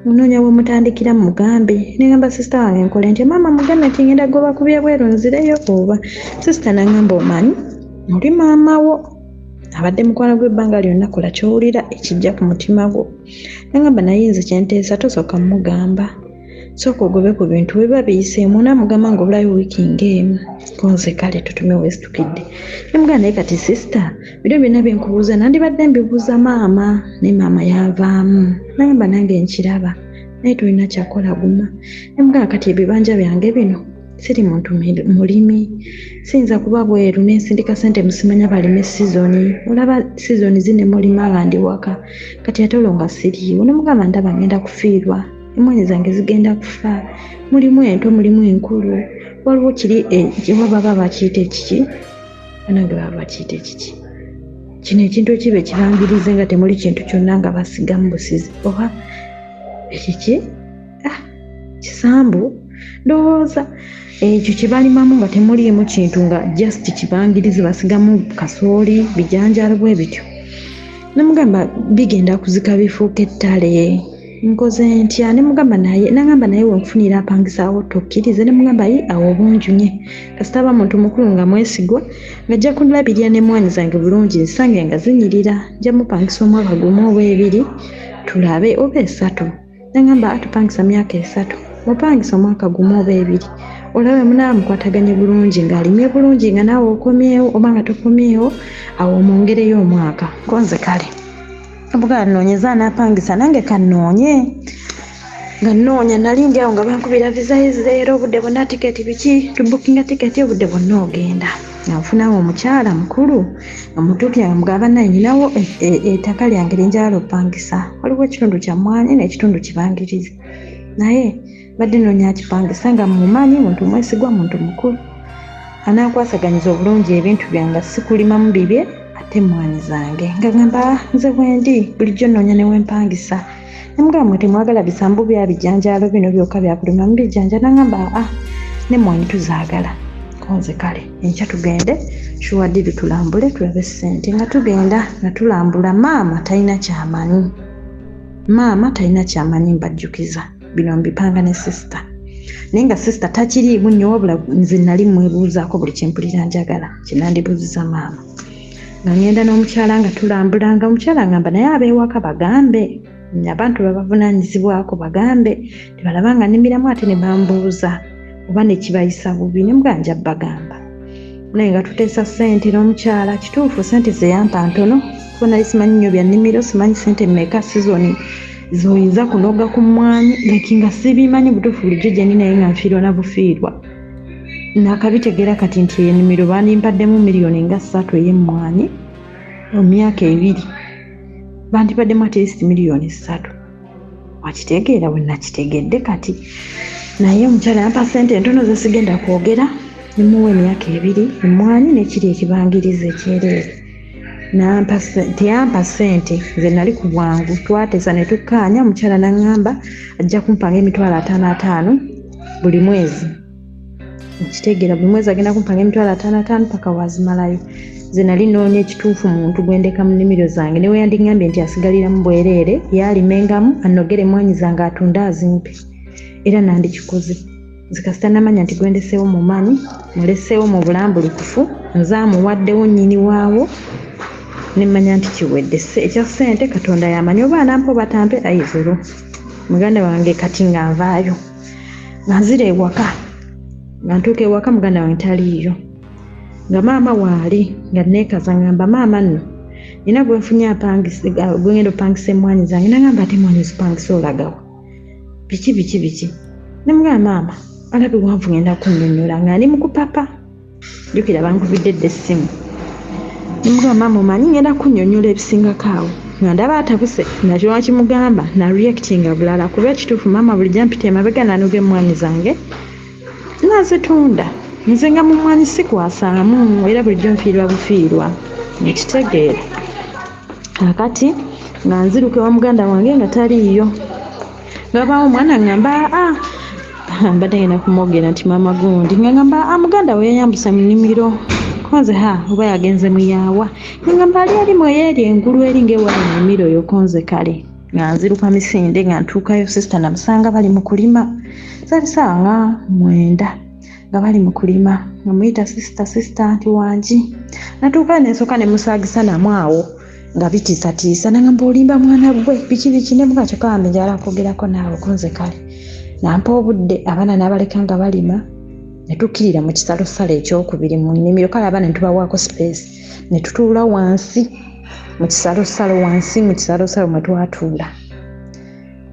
munoonya we mutandikira mugambe. Ne ngamba sisita wange nkole ntya, maama mugambe nti ngenda goba ku byebweru nzireyo oba? Sisita n'angamba omanyi oli maama wo abadde mukwano gw'ebbanga lyonna, kola ky'owulira ekijja ku mutima gwo. Ne ngamba naye nze kye nteesa tosooka mmugamba. Sooka ogobe ku bintu bwe biba biyiseemu onaamugamba ng'obulayo wiiki ng'emu. Konze kale tutume weesitukidde. Ne mugamba naye kati sisita bino byonna bye nkubuuza nandibadde mbibuuza maama naye maama yanvaamu. Nagamba nange nkiraba naye tolina kyakola guma. Ne mugamba kati ebibanja byange bino siri muntu mulimi siyinza kuba bweru nensindika sente musimanya balime sizoni olaba sizoni zine mulima nga ndi waka kati ate olwo nga siriiwo nemugamba ndaba ngenda kufiirwa emwanyi zange zigenda kufa mulimu ento mulimu enkulu waliwo kiri ewa baba bakiyita ekiki banange baba bakiyita ekiki kino ekintu ekiba ekibangirize nga temuli kintu kyonna nga basigamu busizi oba ekiki ah, kisambu ndowooza ekyo kye balimamu nga temuliimu kintu nga just kibangirizi basigamu kasooli bijanjaalo bwe bityo nemugamba bigenda kuzika bifuuka ettale nkoze ntya nemugamba naye nangamba naye wenkufunira apangisaawo tokkirize nemugamba yi awo obunjunye kasita aba muntu mukulu nga mwesigwa nga ajja kulabirira nemwanyi zange bulungi nsange nga zinyirira nja mupangisa omwaka gumu oba ebiri tulabe oba esatu Nangamba atupangisa myaka esatu mupangisa omwaka gumu oba ebiri olabe munaaba mukwataganye bulungi ng'alimye bulungi nga naawe okomyewo oba nga tokomyewo awo omwongereyo omwaka konze kale mbuga noonyeza anaapangisa nange kanoonye nga nnoonya nali ndi awo nga bankubira visa yezeero obudde bwonna tiketi biki tubukinga tiketi obudde bwonna ogenda nga nfunawo omukyala mukulu nga mutuukira nga mugamba naye nyinawo ettaka e, e, lyange lyenjagala opangisa waliwo ekitundu kya mwanyi n'ekitundu kibangirizi naye badde noonya akipangisa nga mumanyi muntu mwesigwa muntu mukulu anakwasaganyiza obulungi ebintu byange sikulimamu bibye ate emmwanyi zange nga ngamba ah, nze bwendi bulijjo noonya newempangisa nemugamba mwe temwagala bisambu bya bijanjaalo bino byokka byakulimamu bijanja nangamba aa ah, nemwanyi tuzaagala konze kale enkya tugende shuwadiri tulambule tulabe ssente nga tugenda nga tulambula maama talina kyamanyi maama talina kyamanyi mbajjukiza bino mbipanga ne sisita naye nga sisita takiriimu nnyo wabula nze nali mwebuuzaako buli kyempulira njagala kyenandibuuziza maama nga ngenda n'omukyala nga tulambula nga omukyala ngamba naye abeewaka bagambe abantu babavunaanyizibwako bagambe tebalaba nga nimiramu ate ne bambuuza oba nekibayisa bubi ne muganja bagamba naye nga tuteesa ssente n'omukyala kituufu ssente zeyampa ntono kuba nali simanyi nnyo bya nnimiro simanyi ssente mmeka sizoni zoyinza kunoga ku mmwanyi like nga sibimanyi butuufu bulijjo gyendi naye nga nfiirwa na bufiirwa nakabitegeera kati nti enimiro bandimpaddemu miliyoni nga ssatu ey'emmwanyi mu myaka ebiri bandibaddemu at least miliyoni ssatu wakitegeera bwe nakitegedde kati naye omukyala yampa sente entono zesigenda kwogera nemuwa emyaka ebiri emmwanyi nekiri ekibangiriza ekyereere teyampa sente nze nali ku bwangu twatesa ne tukkaanya omukyala naŋŋamba ajja kumpanga emitwalo ataano ataano buli mwezi nkitegeera buli mwezi agenda kumpanga emitwalo ataano ataano paka wazimalayo nze nali noonya ekituufu muntu gwendeka mu nnimiro zange ne weyandingambye nti asigaliramu bwereere yaalimengamu annogere emwanyi zange atunde azimpe era nandikikoze nze kasita namanya nti gwendeseewo mu maanyi muleseewo mu bulambulukufu nze amuwaddewo nnyini waawo nemmanya nti kiwedde ekya ssente katonda yamanyi oba anampa oba tampe aizulu muganda wange kati nga nvaayo nga nzira ewaka nga ntuuka ewaka muganda wange taliiyo nga maama waali nga neekaza ngamba maama nno nina gwenfunye gwengenda opangisa emwanyi zange nangamba ate emwanyi zipangisa olagawa biki biki biki nemugamba maama alabe wanvu ngenda kunyonyola nga ndi mukupapa jjukira bankubidde dda essimu nemugamba maama omanyi ngenda kunyonyola ebisingako awo nga ndaba atabuse nakyo wakimugamba na reactinga bulala kuba ekituufu maama bulijjo ampita emabega nanoga emmwanyi zange nazitunda nze nga mu mmwanyi sikwasaamu era bulijjo nfiirwa bufiirwa nkitegeera akati nga nziruka ewa muganda wange nga taliiyo nga baawo omwana ngamba a ah, mbadde ngenda kumwogera nti maama gundi nga ngamba a ah, muganda we yayambusa mu nnimiro konze ha oba yagenze muyaawa nga ngamba ali ali mweyeeri engulu eri ngaewali mu nnimiro oyo konze kale nga nziruka misinde nga ntuukayo sisita namusanga bali mu kulima zaali saawa nga mwenda nga bali mu kulima nga muyita sisita sisita nti wangi natuuka nensooka ne musaagisa namu awo nga bitiisatiisa nangamba olimba mwana gwe biki biki ne muga kyokka bambi njagala kwogerako naawe kunze kale Nampa obudde, abaana n'abaleka nga balima, ne tukkirira mu kisalosalo ekyokubiri mu nnimiro. Kale abaana ne tubawaako space, ne tutuula wansi mu kisalosalo, wansi mu kisalosalo mwe twatuula.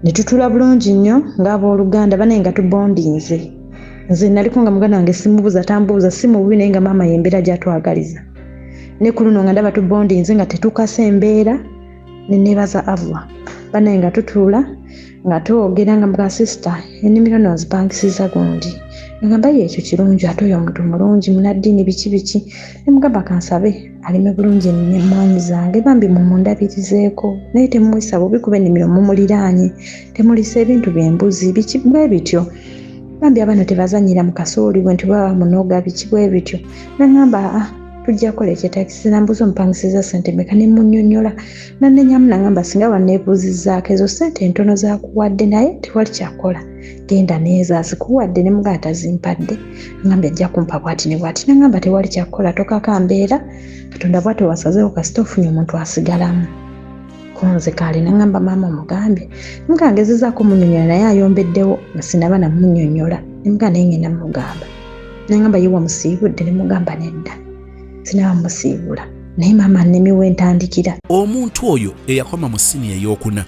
Ne tutuula bulungi nnyo ng'abooluganda banaye nga tubondinze. Nze naliko nga muganda wange simubuuza, tambuuza, si mububi, naye nga maama y'embeera gy'atwagaliza. Ne ku luno nga ndaba tubondinze nga tetukase embeera, ne neebaza Allah. Banaye nga tutuula nga twogera nga muga sister ennimiro no nzipangisiza gundi. Ngamba ye ekyo kirungi, ate oyo omuntu mulungi munaddiini biki biki. Ne mugamba kansabe alime bulungi emmwanyi zange, bambi mumundabirizeeko, naye temumuyisa bubi kuba ennimiro mumuliraanye, temulisa ebintu by'embuzi biki bwe bityo. Bambi abaana tebazannyira mu kasooli bwe nti baba munoga biki bwe bityo. Nangamba tujja kukola ekyetaagisa, nambuuza omupangisiza ssente mmeka, ne munnyonnyola. Nannenyamu nangamba singa wanneebuuzizzaako ezo ssente entono zaakuwadde, naye tewali kyakukola, genda n'ezo azikuwadde. Ne mugamba tazimpadde, ngambye ajja kumpa bw'ati ne bw'ati. Nangamba tewali kyakukola, tokaka mbeera, Katonda bw'atyo wasazeewo, kasita ofunye omuntu asigalamu. Kunze kale nangamba maama omugambye, nemugamba ngezezaako munnyonnyola naye ayombeddewo nga sinaba namunnyonnyola. Nemugamba naye ngenda mugamba. Nangamba ye wamusiibudde? Ne mugamba nedda, sinaba musiibula, naye maama nnemiwe ntandikira. Omuntu oyo eyakoma mu siniya ey'okuna,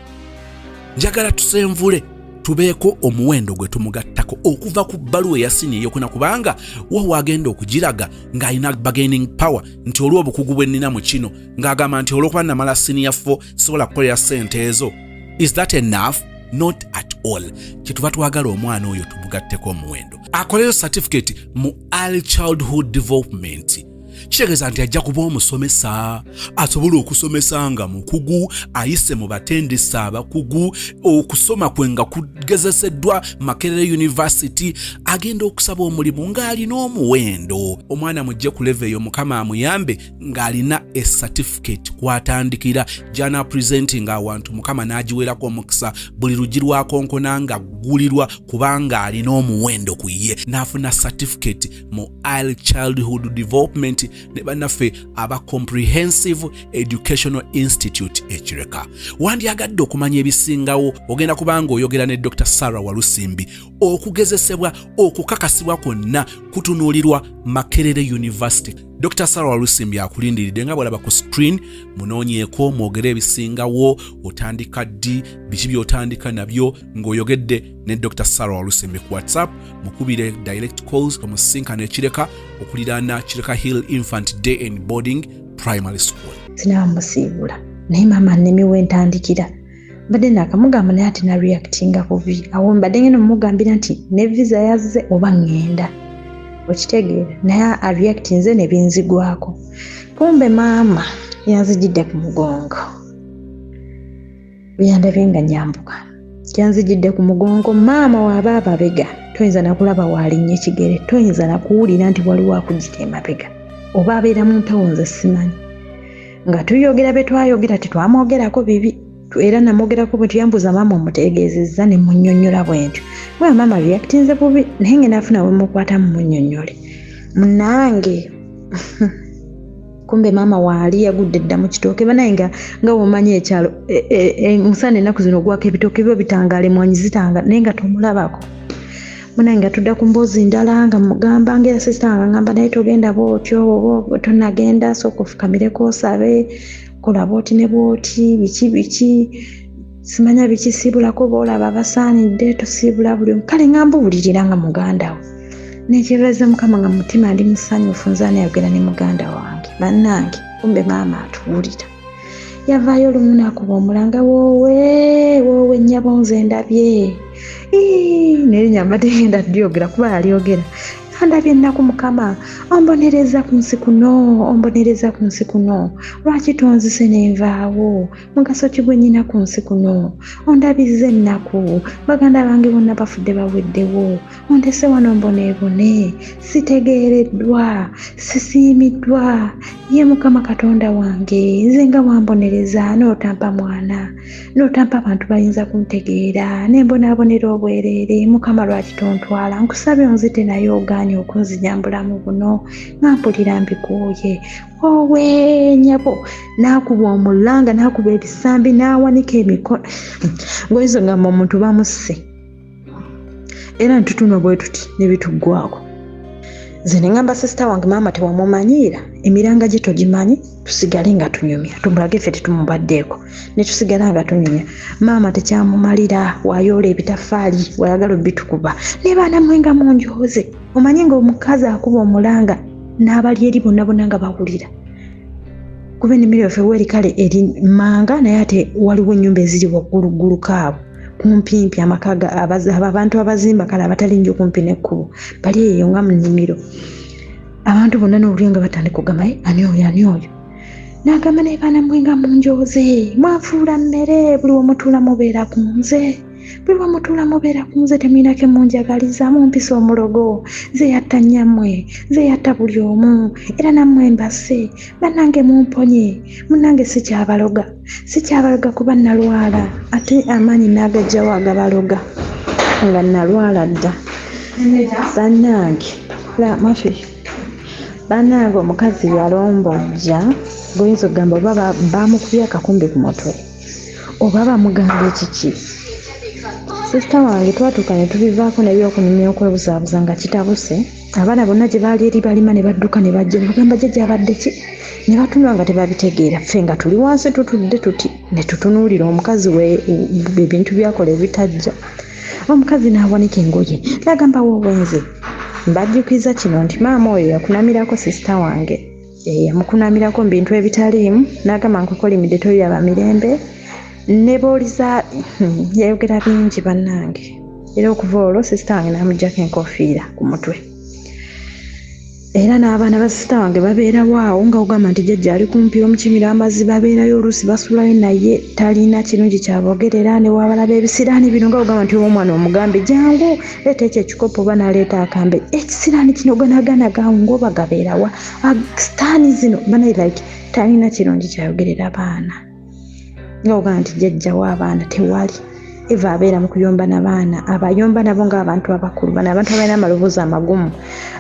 njagala tusenvule tubeeko omuwendo gwe tumugattako okuva ku bbaluwa eya siniya ey'okuna, kubanga wa waagenda okugiraga ng'alina bargaining power nti olw'obukugu bwe nnina mu kino, ng'agamba nti olw'okuba namala siniya 4 sobola kukolera ssente ezo. Is that enough? Not at all. Kyetuva twagala omwana oyo tumugatteko omuwendo, akoleyo certificate mu early childhood development. Kitegeeza nti ajja kuba omusomesa asobola okusomesa nga mukugu, ayise mu batendesi abakugu, okusoma kwe nga kugezeseddwa Makerere University. Agenda okusaba omulimu ng'alina omuwendo. Omwana mujje ku level eyo, Mukama amuyambe ng'alina e certificate kwatandikira gyana presenting awantu, Mukama n'agiwerako omukisa, buli luggi lwakonkona nga ggulirwa kubanga alina omuwendo ku ye. N'afuna certificate mu early childhood development ne bannaffe aba Comprehensive Educational Institute Ekireka. Wandyagadde okumanya ebisingawo, ogenda kubanga oyogera ne Dr Sarah Walusimbi. Okugezesebwa okukakasibwa kwonna kutunuulirwa Makerere University. Dr Sarah Walusimbi akulindiridde nga bwalaba ku screen. Munoonyeeko mwogere ebisingawo, otandika ddi, biki by'otandika nabyo, ng'oyogedde ne Dr Sarah Walusimbi ku WhatsApp. Mukubire direct calls, omusinkano Ekireka okuliraana Kireka Hill Infant Day and Boarding Primary School. Sinaba musiibula, naye maama nnemiwe ntandikira. Mbadde naakamugamba naye ate nareactinga bubi. Awo mbadde ngenda omugambira nti ne visa yazze oba ŋŋenda, okitegeera, naye areactinze ne binzigwako. Kumbe maama yanzijidde ku mugongo, bwe yandabye nga nyambuka yanzijidde ku mugongo. Maama waaba ababega toyinza nakulaba waalinnya ekigere, toyinza nakuwulira nti waliwo akujjira emabega oba abeera mu mpewo, nze simanyi. Nga tuyogera bye twayogera, tetwamwogerako bibi, era namwogerako bwe tuyambuuza maama omutegeezezza, ne munnyonnyola bwe ntyo. Bwe maama reactinze bubi, naye ngenda afuna we mukwata mumunnyonnyole munange. Kumbe maama waali yagudde dda mu kitooke. Banaye nga bwomanyi ekyalo, musana ennaku zino ogwako ebitooke biba bitangaala, emwanyi zitanga, naye nga tomulabako. Munaye nga tudda ku mboozi ndala, nga mugamba ngaera sister nga ngamba naye togenda bwotyo, oba tonagenda sooka ofukamireko osabe, kola bwoti ne bwoti, biki biki, simanya biki, siibulako boolaba abasaanidde, tosiibula buli omu. Kale nga mbuulirira nga muganda we, nekyebaza Mukama nga mutima ndi musanyufu, nze anayogera ne muganda wange. Bannange, kumbe maama atuwulira. Yavaayo olumu n'akuba omulanga, "Woowe, woowe nnyabo, nze ndabye." Naye nyamba tegenda dyogera kuba yalyogera. "Andabye ennaku, Mukama ombonereza ku nsi kuno, ombonereza ku nsi kuno. Lwaki tonzise nenvaawo? Mugaso ki gwe nnyina ku nsi kuno? Ondabizza ennaku, baganda bange bonna bafudde baweddewo, ondese wano mboneebone, sitegeereddwa, sisiimiddwa. Ye Mukama Katonda wange, nze nga wambonereza n'otampa mwana, n'otampa abantu bayinza kuntegeera, ne mbonaabonera obwereere. Mukama lwaki tontwala? Nkusabye onzite, naye ogaanye okunzinya mbulamu buno, nga mpulira mbikooye. Owe nyabo." N'akuba omulanga, n'akuba ebisambi, n'awanika emikono, ng'oyinza ngamba omuntu bamusse. Era ntutunwa bwe tuti ne bituggwako. Nze ne ŋŋamba sisita wange, maama tewamumanyiira, emiranga gye togimanyi, tusigale nga tunyumya, tumulage ffe tetumubaddeeko, ne tusigala nga tunyumya. Maama tekyamumalira, wayoola ebitaffaali, wayagala obitukuba. Ne baana mmwe nga munjooze, omanyi ng'omukazi akuba omulanga n'abali eri bonna bonna nga bawulira. Kuba ennimiro yaffe weeri kale eri mmanga, naye ate waliwo ennyumba eziri waggulugguluko awo kumpimpi, amaka abantu abazimba kale abatali nnyo kumpi n'ekkubo bali eyo nga mu nnimiro. Abantu bonna n'owulira nga batandika okugamba, ani oyo, ani oyo? N'agamba, naye baana mmwe nga munjooze, mwanfuula mmere, buli we mutuula mubeera ku nze, buli we mutuula mubeera ku nze, temulina ke munjagaliza, mumpisa omulogo, nze yatta nnyammwe, nze yatta buli omu, era nammwe mbase, bannange mumponye, munnange sikyabaloga, sikyabaloga kuba nalwala, ate amaanyi n'agajjawo agabaloga nga nalwala dda. Bannange, la mafi, bannange, omukazi yalombojja, goyinza okugamba oba bamukubye akakumbi ku mutwe oba bamugamba ekiki. Sisita wange twatuuka ne tubivaako n'ebyokunyumya okwebuzaabuza nga kitabuse. Abaana bonna gye baali eri balima ne badduka ne bajja ne bagamba, jjajja abadde ki? Ne batunula nga tebabitegeera. Ffe nga tuli wansi tutudde tuti ne tutunuulira omukazi we ebintu byakola ebitajja. Omukazi n'awanika engoye n'agamba, woobwenze. Mbajjukiza kino nti maama oyo yakunamirako sisita wange, yamukunamirako mu bintu ebitaliimu, n'agamba nkukolimidde toliraba mirembe ne booliza. Yayogera bingi bannange, era okuva olwo sisita wange n'amuggyako enkofiira ku mutwe. Era n'abaana ba sisita wange babeerawo awo nga ogamba nti jjajja ali kumpi omukimira amazzi, babeerayo oluusi basulayo, naye talina kirungi kyaboogerera. Ne wabalaba ebisiraani bino nga ogamba nti omwana omugambe jangu leeta ekyo ekikopo oba n'aleeta akambe, ekisiraani kino ganagana gawo ng'oba gabeerawa sitaani zino banaye. Like talina kirungi kyayogerera baana, nga ogamba nti jjajja w'abaana tewali. Eva abeera mu kuyomba n'abaana, abayomba nabo ng'abantu abakulu. Bano abantu abalina amaloboozi amagumu,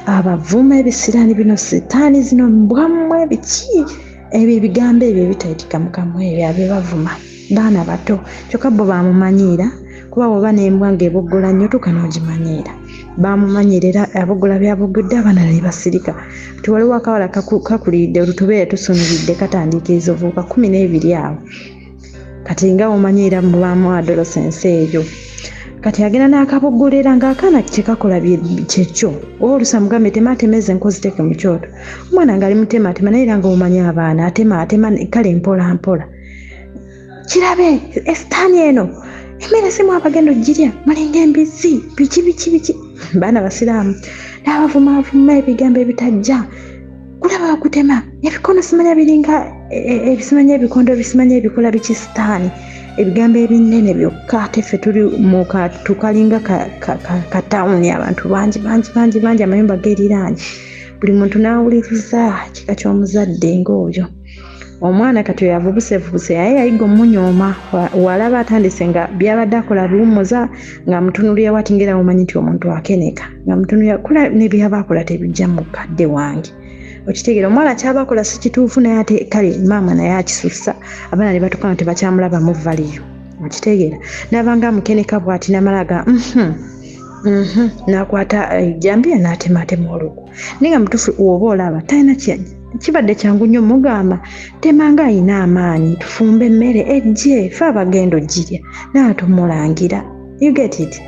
abavuma ebisiraani bino, sitaani zino, mbwammwe, biki ebyo, ebigambo ebyo ebitayitika mu kamwa ebyo abibavuma. Baana bato kyokka bo bamumanyiira, kuba bw'oba n'embwa ng'eboggola nnyo tuuka n'ogimanyiira. Bamumanyiira era aboggola byaboggodde abaana ne basirika. Ti waliwo akawala kakuliridde olutubeere tusunuridde katandiikiriza ovubuka 12 awo kati nga omanyiira mubaamu adolescence eyo. Kati agenda n'akaboggolera ng'akaana kyekakola kyekyo. Oba oluusi amugambe temaatema ezo enku oziteeke mu kyoto, omwana ng'ali mutematema, naye era nga omanyi abaana atema atema kale mpola mpola. Kirabe esitaani eno emmere simu abagenda ogirya mulinga embizzi, biki biki biki, baana basiraamu, n'abavumaavuma ebigambo ebitajja kulaba bakutema ebikono, simanya biringa ebisimanya ebikondo, bisimanya ebikola biki, sitaani, ebigambo ebinene byokka. Ate ffe tuli mu tukalinga katawuni, abantu bangi bangi bangi bangi, amayumba geriraanye, buli muntu n'awuliriza. Kika ky'omuzadde ng'oyo omwana kati oyo avubusevubuse, naye yayiga omunyooma. Walaba atandise nga byabadde akola biwummuza, ng'amutunulira wati ngera omanyi nti omuntu akeneka, ng'amutunulira kula nebyaba akola tebijja mu kadde wange. Okitegeera, omuwala kyaba akola si kituufu, naye ate kale maama naye akisussa, abaana ne batuuka nga tebakyamulabamu valiyo. Okitegeera, nabanga amukeneka bw'ati namala ga n'akwata ejjambiya n'atemaatema oluku. Naye nga mutuufu woba olaba talina kibadde kyangu nnyo mugamba temanga ayina amaanyi, tufumbe emmere ejje fe abagenda ogirya, naye tumulangira. You get it?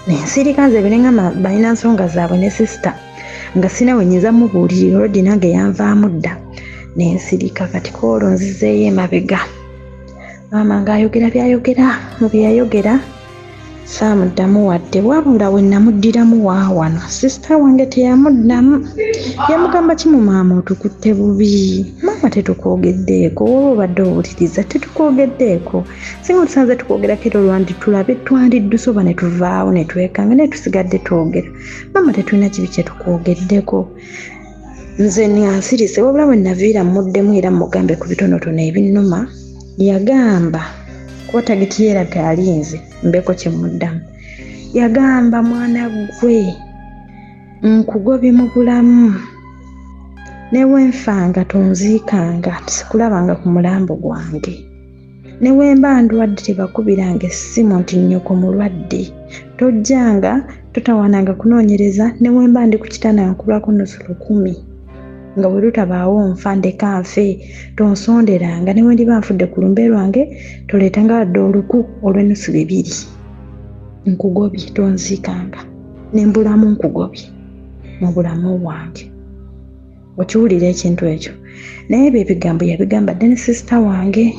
Nensirika nze binengamba balina nsonga zaabwe ne sisita, nga sina we nyinza mubuulirira, olweddi nange yanvaamu dda, nensirika. Kati koolwo nzizeeyo emabega, maama ng'ayogera byayogera. Mu bye yayogera saamuddamu wadde, wabula we namuddiramu waawano sisita wange teyamuddamu. Yamugamba kimu, maama otukutte bubi, maama tetukwogeddeeko, woba obadde owuliriza tetukwogeddeeko, singa otusanze tukwogerako era olwanditulabe twandidduse oba ne tuvaawo ne twekanga, naye tusigadde twogera. Maama tetulina kibi kyetukwogeddeko. Nze nyansirise, wabula bwe naviira muddemu era mugambe ku bitonotono ebinnuma. Yagamba kuba tageti yeeraga alinze mbeko kyemuddamu. Yagamba, mwana gwe nkugobye mu bulamu, ne bwenfanga tonziikanga, sikulabanga ku mulambo gwange. Ne bwe mba ndwadde tebakubiranga essimu nti nnyoko mulwadde. Tojjanga, totawaananga kunoonyereza ne bwe mba ndi ku kitanda nga nkubulako nnusu 1000 nga bwe lutabaawo nfa ndeka nfe. Tonsonderanga ne bwe ndiba nfudde ku lumbe lwange toleetanga wadde oluku olw'ennusu 2. Nkugobye tonziikanga ne mbulamu nkugobye mu bulamu bwange. Okiwulira ekintu ekyo? Naye ebyo ebigambo yabigamba dda ne sisita wange.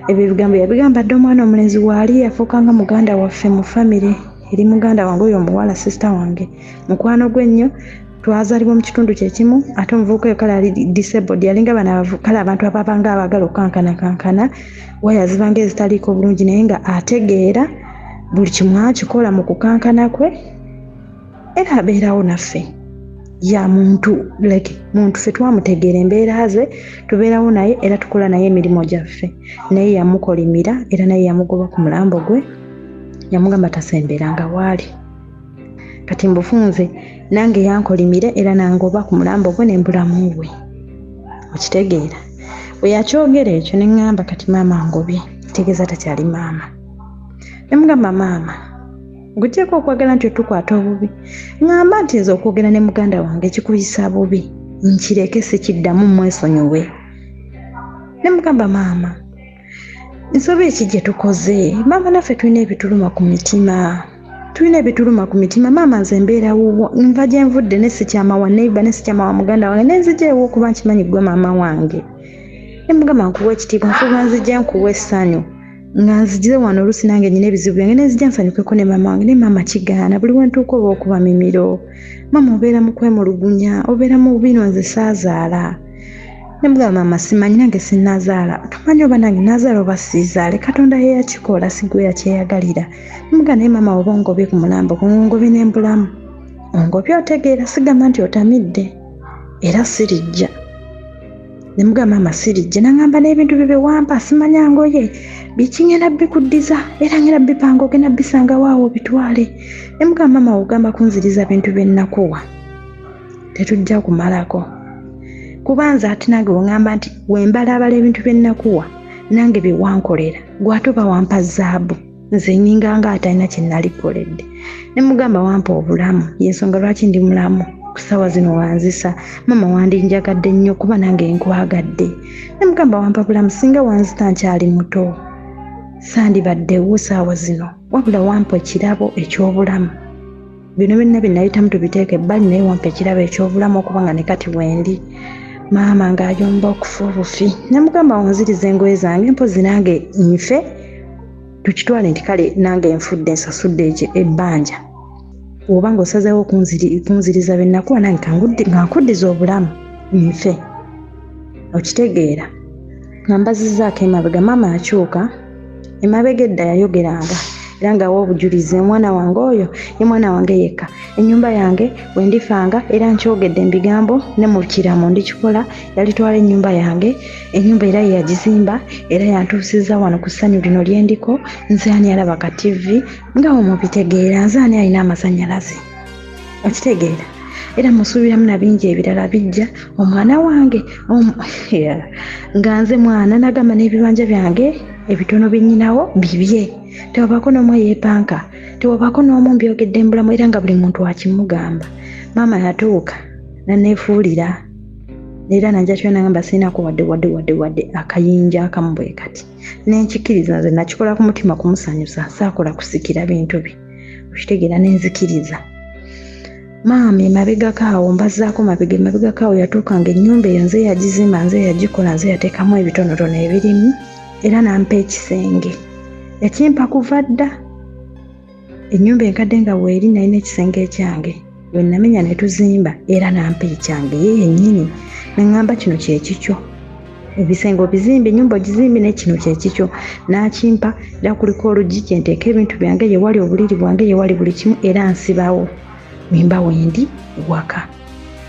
Ebyo ebigambo yabigamba dda omwana omulenzi waali yafuuka nga muganda waffe mu famire eri muganda wange oyo omuwala sisita wange mukwano gwe nnyo. Twazaalibwa mu kitundu kye kimu ate omuvubuka oyo kale ali disabled yalinga bano kale abantu ababanga abaagala okukankanakankana waya zibanga ezitaliiko bulungi naye nga ategeera buli kimu akikola mu kukankana kwe era abeerawo naffe ya muntu like muntu ffe twamutegeera embeera ze tubeerawo naye era tukola naye emirimu gyaffe naye yamukolimira era naye yamugoba ku mulambo gwe yamugamba tasemberanga waali. Kati mbufunze nange yankolimire era nangoba ku mulambo gwe nembulamu bwe. Okitegeera? Bwe yakyogera ekyo ne ŋŋamba kati maama ngobye kitegeeza takyali maama. Ne mugamba maama ng'ogyeko okwagala nti otukwata obubi ŋŋamba nti nze okwogera ne muganda wange kikuyisa bubi nkireke sikiddamu mwesonyiwe. Ne mugamba maama nsobi ki gye tukoze? Maama naffe tulina ebituluma ku mitima. Tulina ebituluma ku mitima. Maama nze mbeera wuwo nva gye nvudde ne sikyama wa neighbor ne sikyama wa muganda wange ne nzija ewo okuba nkimanyi ggwe maama wange. Ne mugamba nkuwa ekitiibwa nfuba nzija nkuwa essanyu nga nzigize wano oluusi nange nnyina ebizibu byange ne nzija nsanyukeko ne maama wange ne maama kigaana buli we ntuuka oba okuba mimiro. Maama obeera mu kwemulugunya obeera mu bino nze saazaala. Ne mugamba maama simanyi nange sinnazaala tomanyi oba nange naazaala oba siizaale Katonda ye yakikola si gwe yakyeyagalira. Ne mugamba naye maama oba ongobye ku mulambo ngobye n'embulamu ongobye otegeera sigamba nti otamidde era sirijja. Ne mugamba maama sirijja n'aŋŋamba n'ebintu bye bye wampa simanya ngoye biki ngenda bikuddiza era ngenda bipanga ogenda bisangawo awo obitwale. Ne mugamba maama ogamba kunziriza bintu bye nnakuwa tetujja kumalako. Kuba nze ate nange bwe ŋŋamba nti we mbalaabala ebintu bye nnakuwa nange bye wankolera gwe ate oba wampa zaabu nze nninga nga atalina kye nalikoledde. Ne mugamba wampa obulamu y'ensonga lwaki ndi mulamu ku ssaawa zino wanzisa maama wandinjagadde nnyo kuba nange nkwagadde. Ne mugamba wampa bulamu singa wanzita nkyali muto sandibaddewo ssaawa zino wabula wampa ekirabo eky'obulamu. Bino byonna bye nayitamu tubiteeke ebbali naye wampa ekirabo eky'obulamu okuba nga ne kati wendi. Maama ng'ayomba okufa obufi. Ne mugamba onziriza engoye zange mpozzi nange nfe tukitwale nti kale nange nfudde nsasudde ebbanja. Oba ng'osazeewo kunziriza bye nakuwa nange nga nkuddiza obulamu nfe. Okitegeera? Nga mbazizzaako emabega maama akyuka emabega edda yayogeranga era ng'awa obujulizi omwana wange oyo ye mwana wange yekka ennyumba yange bwe ndifanga era nkyogedde mu bigambo ne mu kiraamo ndikikola yalitwala ennyumba yange ennyumba era ye yagizimba era yantuusizza wano ku ssanyu lino lye ndiko nze ani alaba ka TV nga bwe mubitegeera nze ani alina amasannyalaze. Okitegeera? Era musuubiramu na bingi ebirala bijja omwana wange nga nze mwana n'agamba n'ebibanja byange ebitono bye nnyinawo bibye tewabaako n'omu eyeepanka tewabaako n'omu mbyogedde mbulamu era nga buli muntu akimugamba. Maama yatuuka n'anneefuulira era najja kyona ngamba sirinaako wadde wadde wadde wadde akayinja akamu bwe kati. Ne nkikiriza nze nakikola ku mutima kumusanyusa saakola kusikira bintu bye. Okitegeera ne nzikiriza. Maama emabegako awo mbazzaako mabega emabegako awo yatuuka ng'ennyumba eyo nze yagizimba nze yagikola nze yateekamu ebitonotono ebirimu era n'ampa ekisenge. Yakimpa kuva dda. Ennyumba enkadde nga weeri nalina ekisenge ekyange. Bwe namenya ne tuzimba era n'ampa ekyange ye yennyini ne ŋŋamba kino kye kikyo. Ebisenge obizimbe ennyumba ogizimbe naye kino kye kikyo. N'akimpa era kuliko oluggi gye nteeka ebintu byange ye wali obuliri bwange ye wali buli kimu era nsibawo. Wemba wendi waka.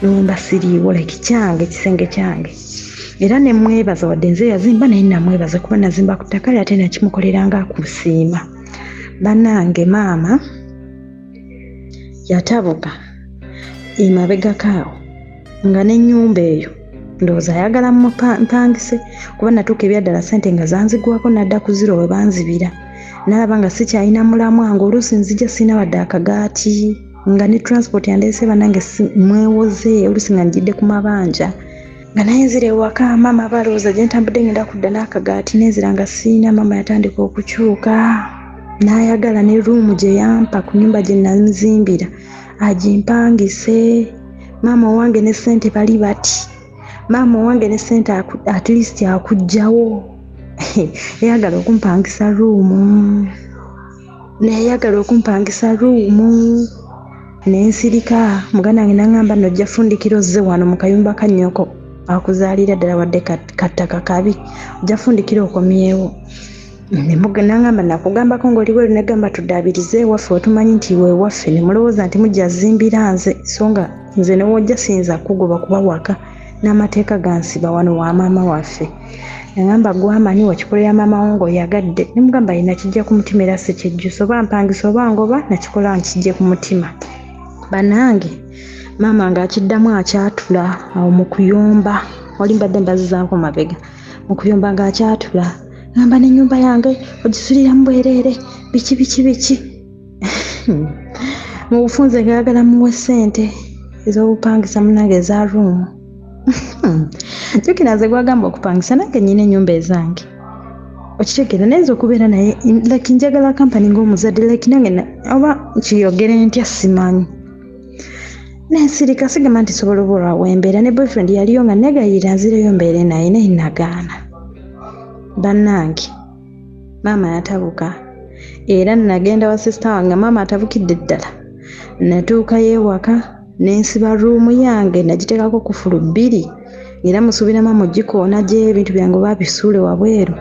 Ne wemba siriiwo like kyange ekisenge kyange. Era ne mwebaza wadde nze yazimba naye namwebaza kuba nazimba ku ttaka lye ate nakimukolera nga kusiima. Bannange maama yatabuka emabegako awo nga n'ennyumba eyo Ndowooza ayagala mpangise kuba natuuka ebyaddala ssente nga zanzigwako nadda ku ziro we banzibira. Nalaba nga sikyalina mulamwa ng'oluusi nzija sirina wadde akagaati nga ne transport yandeese bannange mwewoze oluusi nga njidde ku mabanja. Nga naye nzira ewaka maama aba alowooza gye ntambudde ngenda kudda n'akagaati nenzira nga sirina. Maama yatandika okukyuka n'ayagala ne ruumu gye yampa ku nnyumba gye namuzimbira agimpangise. Maama owange ne ssente bali bati, maama owange ne ssente at least akuggyawo. Yayagala okumpangisa ruumu, nayagala okumpangisa ruumu nensirika. Muganda wange nangamba nno ojja fundikira ozze wano mu kayumba ka nnyoko akuzaalira ddala wadde kattaka kabi, ojja fundikira okomyewo. Nangamba nakugambako ng'oli bweru, negamba tuddaabirize ewaffe wetumanyi nti wewaffe, ne mulowooza nti mujja zimbira nze, so nga nze newojja siyinza kugoba kuba waka n'amateeka gansiba wano wa maama waffe. Nangamba gwamanyi wakikolera maama wo ng'oyagadde, ne mugamba ye nakijja ku mutima era si kyejjusa, oba mpangisa oba ngoba nakikola nkijje ku mutima. Bannange maama ng'akiddamu akyatula awo mu kuyomba, wali mbadde mbazizaako mabega, mu kuyomba ng'akyatula ngamba n'ennyumba yange ogisuliramu bwereere biki biki biki. Mu bufunze ng'ayagala muwe ssente ez'obupangisa munnange eza ruumu. Jjukira nze gwagamba okupangisa nange nnyina ennyumba ezange, okitegeera, naye nze okubeera naye like njagala kampani ng'omuzadde like nange oba nkiyogere ntya simanyi. Nensirika sigamba nti nsobola oba olwawembeera ne boyfriend yaliyo nga negayirira nzireyo mbeere naye, naye nagaana. Bannange maama yatabuka era nagenda wa sister wange, maama atabukidde ddala. Natuukayo ewaka nensiba ruumu yange nagiteekako kufulu bbiri era musuubira maama ogikoona gye ebintu byange oba bisuule wabweru.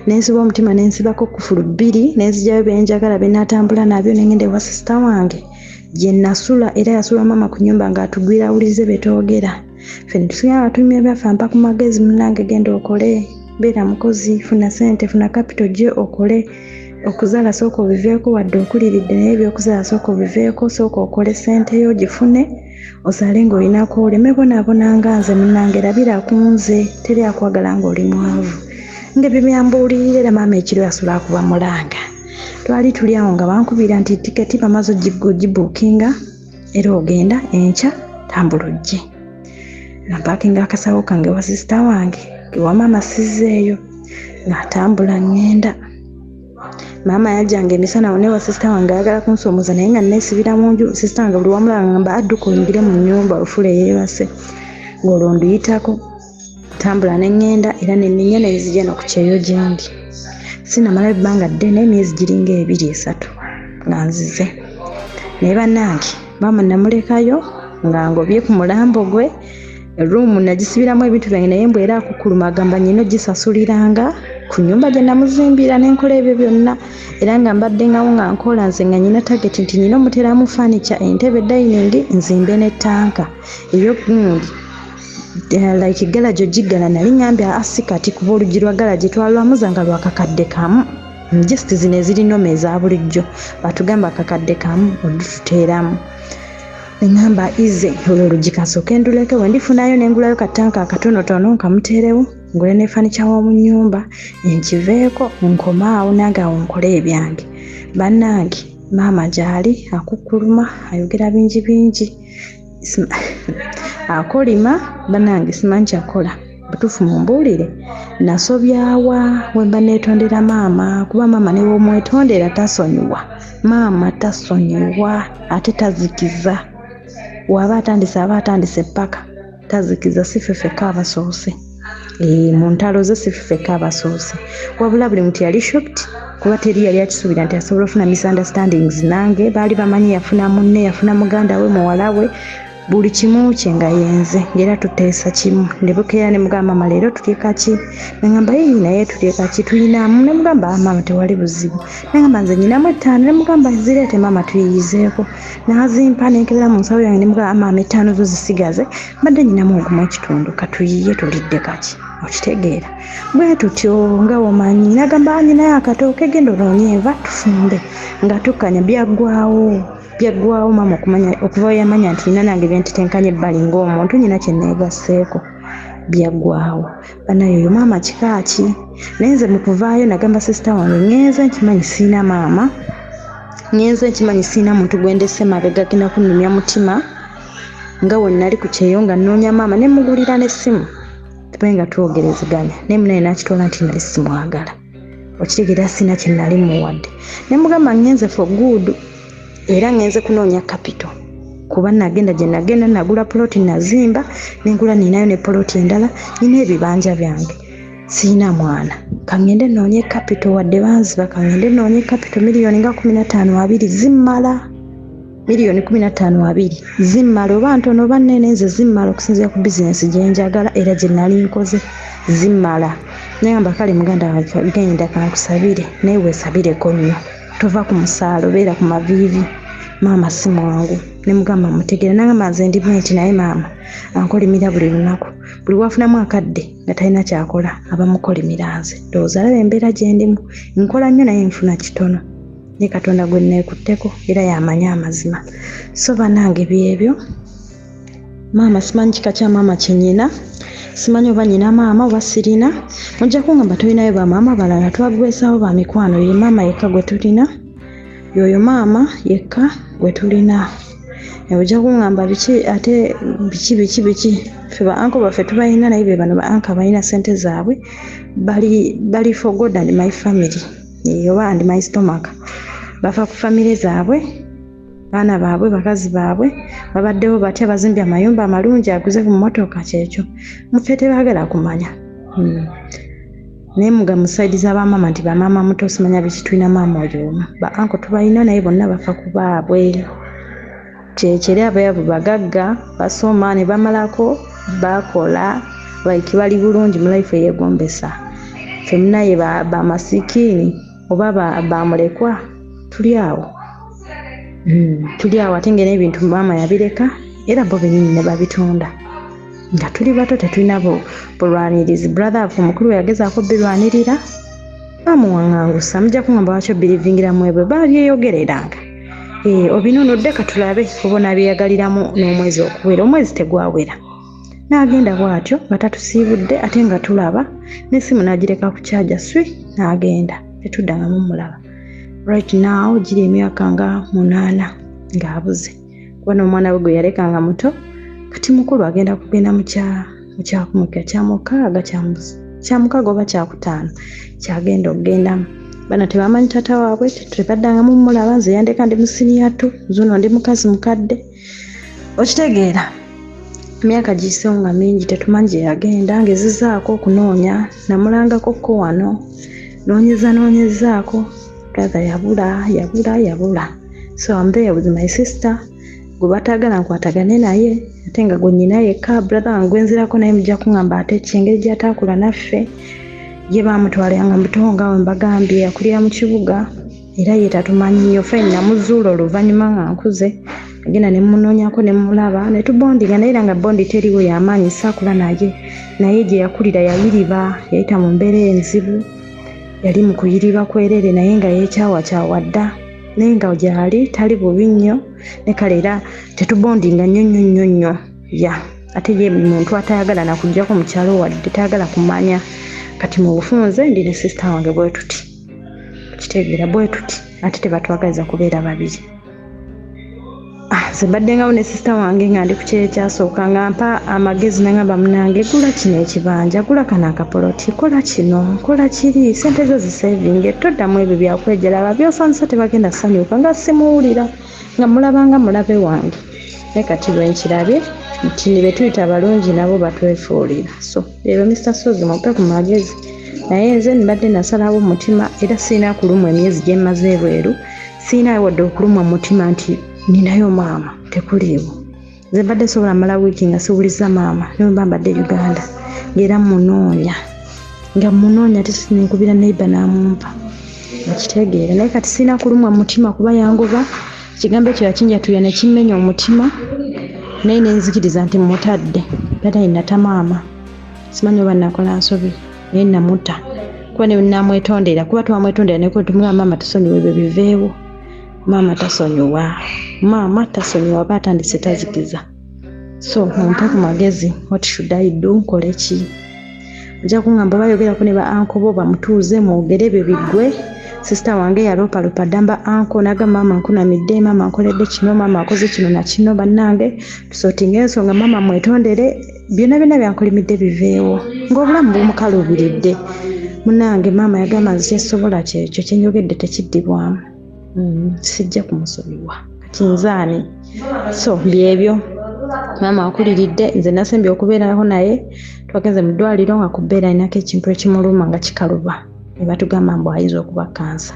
Nensiba omutima nensibako kufulu bbiri nenzigyayo bye njagala bye naatambula nabyo nengenda ewa sister wange gye nasula, era yasula maama ku nnyumba ng'atugwira awulirize bye twogera. Ffe ne tusigala nga tunyumya byaffe, ampa ku magezi munnange genda okole, beera mukozi, funa ssente, funa capital gye okole, okuzaala sooka obiveeko wadde okuliridde naye ebyokuzaala sooka obiveeko, sooka okole ssente yo ogifune ozaale ng'olinako oleme bonaabona nga nze munnange, labira ku nze, teri akwagala ng'oli mwavu. Ng'ebyo byambuulirira era maama ekiro yasula akuba mulanga. Twali tuli awo nga bankubira nti tiketi bamaze ogibuukinga era ogenda enkya tambula ojje. Nga mpaakinga akasawo kange wa sisita wange ewa maama sizzeeyo, ng'atambula ŋŋenda. Maama yajjanga emisana awo ne wa sisita wange ayagala kunsoomoza naye nga neesibira mu nju. Sisita wange buli wamulaba ngamba adduka oyingire mu nnyumba ofule yeebase, ng'olwo nduyitako tambula ne ŋŋenda era ne nninnya ne nzija no ku kyeyo gye ndi. Sinamala ebbanga ddene, emyezi giringa 2 3 nga nzize. Naye bannange maama namulekayo nga ngobye ku mulambo gwe, ruumu nagisibiramu ebintu byange naye mbu era akukuluma agamba nnyina ogisasuliranga ku nnyumba gye namuzimbira ne nkola ebyo byonna. Era nga mbadde ngawo nga nkola nze nga nnyina target nti nnyina omuteeramu furniture, entebe, dining, nzimbe n'ettanka eyo gundi like garage ogiggala nali ngambye asi kati kuba oluggi lwa garage twalwamuza nga lwa kakadde kamu, just zino eziri noma eza bulijjo batugamba kakadde kamu olututeeramu. Neŋŋamba ize olwo oluggi kasooke nduleke bwe ndifunayo ne ngulayo kattanka akatonotono nkamuteerewo ngule ne furniture w'omu nnyumba nkiveeko nkome awo nange awo nkole ebyange. Bannange maama gy'ali akukkuluma ayogera bingi bingi akolima bannange simanyi kyakola. Butuufu mumbuulire nasobyawa we mba neetondera maama, kuba maama ne bw'omwetondera tasonyiwa. Maama tasonyiwa ate tazikiza, waba atandise aba atandise ppaka tazikiza. Si ffe ffekka abasoose mu ntalo ze, si ffe ffekka abasoose. Wabula buli muntu yali shocked kuba teri yali akisuubira nti asobola okufuna misunderstandings nange. Baali bamanyi yafuna munne, yafuna muganda we, muwala we, buli kimu kye nga yenze, ng'era tuteesa kimu. Ne bukeera ne mugamba maama leero tulye kaki, ne ŋŋamba yii naye tulye kaki tulinamu, ne mugamba maama tewali buzibu, ne ŋŋamba nze nnyinamu 5, ne mugamba zireete maama tuyiyizeeko, n'azimpa ne nkebera mu nsawo yange ne mugamba maama 5 zo zisigaze, mbadde nnyinamu ogumu ekitundu, katuyiye tulidde kaki, okitegeera bwe tutyo nga womanyi. N'agamba nnyinayo akatooke genda onoonye enva tufumbe, nga tukkanya byaggwawo byaggwawo. Maama okumanya okuva we yamanya nti nina nange bye ntitenkanya ebbali ng'omuntu nnyina kye neegasseeko. Byaggwawo. Banaye oyo maama kika ki? Naye nze mu kuvaayo nagamba sisita wange, ŋŋenze nkimanyi siina maama, ŋŋenze nkimanyi siina muntu gwe ndese mabega genda kunnumya mutima, nga we nali ku kyeyo nga nnoonya maama ne mugulira n'essimu tube nga twogerezeganya, naye munaye n'akitwala nti nali simwagala. Okitegeera, sina kye nali muwadde. Ne mugamba ŋŋenze for good, era ŋŋenze kunoonya capital, kuba nagenda gye nagenda nagula poloti, nazimba nengula, ninayo ne poloti endala, nina ebibanja byange, siina mwana, kaŋŋende noonye capital wadde banziba, kaŋŋende noonye capital miliyoni nga 15 20 zimmala, miliyoni 15 20 zimmala, oba ntono oba nnene, nze zimmala okusinziira ku bizinesi gye njagala era gye nali nkoze, zimmala. Nagamba kale muganda wange genda, kankusabire, naye weesabireko nnyo, tova ku musaala, obeera ku maviivi, maama si mwangu. Ne mugamba mutegeera, nagamba nze ndi bwenti, naye maama ankolimira buli lunaku, buli wafunamu akadde nga talina kyakola aba mukolimira nze. Ndowooza alaba embeera gye ndimu, nkola nnyo naye nfuna kitono, ne Katonda gwe neekutteko era yamanyi amazima. So bannange byebyo. Maama simanyi kika kya maama kyenyina, simanyi oba nyina maama oba sirina. Mujja kungamba tolinayo bamaama balala, twagwesawo ba mikwano, ye maama yekka gwe tulina, yoyo maama yekka gwe tulina. Ojja kungamba biki ate biki biki biki, ffe ba uncle baffe tubalina, naye be bano ba uncle balina ssente zaabwe, bali for God and my family oba and my stomach, bafa ku famire zaabwe, baana baabwe, bakazi baabwe, babaddewo batya, bazimbye amayumba amalungi, aguze ku mmotoka, kyekyo muffe tebaagala kumanya. Naye muga mu side z'abamaama nti bamaama muto simanya biki, tulina maama oyo omu, ba uncle tubalina naye bonna bafa ku baabwe, kyekyo. Era abayavu bagagga basoma ne bamalako bakola, like bali bulungi mu life eyeegombesa. Ffe munaye bamasikiini oba bamulekwa tuli awo, tuli awo, ate nga n'ebintu maama yabireka era bo bennyini ne babitunda nga tuli bato, tetulina bulwanirizi. Brother waffe omukulu yagezaako birwanirira, bamuwaŋŋangusa. Mujja kuŋŋamba lwaki obirivingira mu ebyo, babyeyogereranga, obinunudde, katulabe oba onaabyeyagaliramu n'omwezi okuwera. Omwezi tegwawera, n'agenda bw'atyo nga tatusiibudde, ate nga tulaba n'essimu n'agireka ku kyaja swi, n'agenda, tetuddangamu mulaba. Right now giri emyaka nga 8 ng'abuze, kuba n'omwana we gwe yaleka nga muto kati mukulu, agenda kugenda mu kyakumeka, kyamukaaga, kyamukaaga oba kyakutaano kyagenda okugendamu. Bano tebamanyi taata waabwe, tebaddangamu mulaba. Nze yandeka ndi mu senior two, nzuno ndi mukazi mukadde, okitegeera? Emyaka giyiseewo nga mingi, tetumanyi gye yagenda. Ngezezaako okunoonya, namulangako ko wano, noonyeza noonyezaako, brother yabula, yabula, yabula. So I'm there with my sister gwe bataagala nkwatagane naye, ate nga gwe nnyina yekka, brother wange gwenzirako naye. Mujja kuŋŋamba ate ki, engeri gy'ataakula naffe, ye baamutwalanga muto nga we mbagambye, yakulira mu kibuga era ye tatumanyi nnyo. Fine, namuzuula oluvannyuma nga nkuze, agenda ne munoonyako ne mulaba ne tubondinga, naye era nga bond teriwo y'amaanyi, saakula naye. Naye gye yakulira yayiriba, yayita mu mbeera enzibu, yali mu kuyiriba kwerere, naye nga yeekyawakyawa dda, naye nga gyali tali bubi nnyo, ne kale era tetubondinga nnyo nnyo nnyo nnyo ya. Ate ye muntu atayagala nakuggyako mu kyalo wadde tayagala kumanya. Kati mu bufunze ndi ne sister wange bwe tuti, kitegeera, bwe tuti, ate tebatwagaliza kubeera babiri. Nze mbaddengawo ne sister wange nga ndi ku kyeyo kyasooka, nga mpa amagezi, nangamba munange gula kino ekibanja, gula kano akapoloti, kola kino, kola kiri, sente zo zisevinge, toddamu ebyo byakwejalaba byosanyusa, tebagenda sanyuka. Nga simuwulira, nga mulabanga mulabe wange, naye kati lwenkirabye nti ne betuyita abalungi nabo batwefuulira. So leero Mr Sozi mumpe ku magezi, naye nze mbadde nasalawo mutima, era sirina kulumwa emyezi gye mmaze ebweru, sirina wadde okulumwa mutima nti ninayo maama, tekuliiwo. Nze mbadde sobola mala wiiki nga siwuliza maama, niwe mba mbadde Uganda ng'era munoonya, nga munoonya, ate nenkubira neighbor n'amumpa, okitegeera? Naye kati sirina kulumwa mutima kuba yangoba, ekigambo ekyo yakinjatulira ne kimmenya omutima, naye nenzikiriza nti mutadde batayi nata maama. Simanyi oba nakola nsobi, naye namuta kuba ne namwetondera, kuba twamwetondera ne tumugamba maama tusonyiwe ebyo biveewo. Maama tasonyiwa, maama tasonyiwa, aba atandise tazikiza. So mumpe ku magezi, what should I do? Nkole ki? Ojja kuŋŋamba bayogerako ne ba anko bo bamutuuze mwogere ebyo biggwe. Sisita wange yaloopaloopa dda mba anko n'agamba maama nkunamidde, maama nkoledde kino, maama akoze kino na kino, bannange tusootinga ensonga, maama mwetondere, byonna byonna byankolimidde biveewo ng'obulamu bumukaluubiridde. Munnange maama yagamba nze kyesobola kyekyo kyenjogedde tekiddibwamu, sijja kumusonyiwa kati nze ani? So byebyo maama akuliridde, nze nasembye okubeerako naye twagenze mu ddwaliro nga ku bbeera alinako ekintu ekimuluma nga kikaluba ne batugamba mbu ayinza okuba kansa.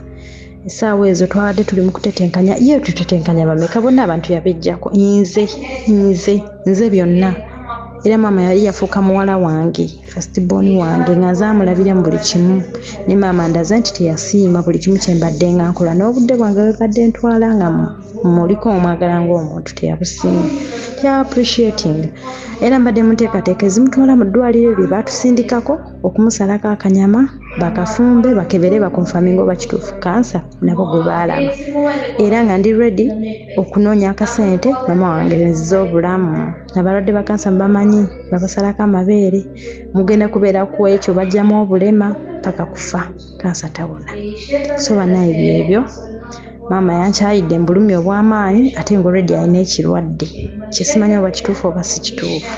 Essaawa ezo twabadde tuli mu kutetenkanya, ye tutetenkanya bameka bonna abantu yabejjako, nze nze nze byonna. Era maama yali yafuuka muwala wange, first born wange, nga nze amulabira mu buli kimu. Ne maama ndaze nti teyasiima buli kimu kye mbadde nga nkola n'obudde bwange bwe mbadde ntwala nga muliko omwagala ng'omuntu teyabusiima, teya appreciating. Era mbadde mu nteekateeka ezimutwala mu ddwaliro lye baatusindikako okumusalako akanyama bakafumbe bakebere bakonfaminga oba kituufu kansa nabo gwe baalaba. Era nga ndi ready okunoonya akasente maama wange nzize obulamu. Abalwadde ba kansa mubamanyi, babasalako amabeere, mugenda kubeera ku ekyo bajjamu obulema paka kufa, kansa tawona. So bannaye byebyo, maama yankyayidde mu bulumi obw'amaanyi ate nga already alina ekirwadde kyesimanyi oba kituufu oba si kituufu.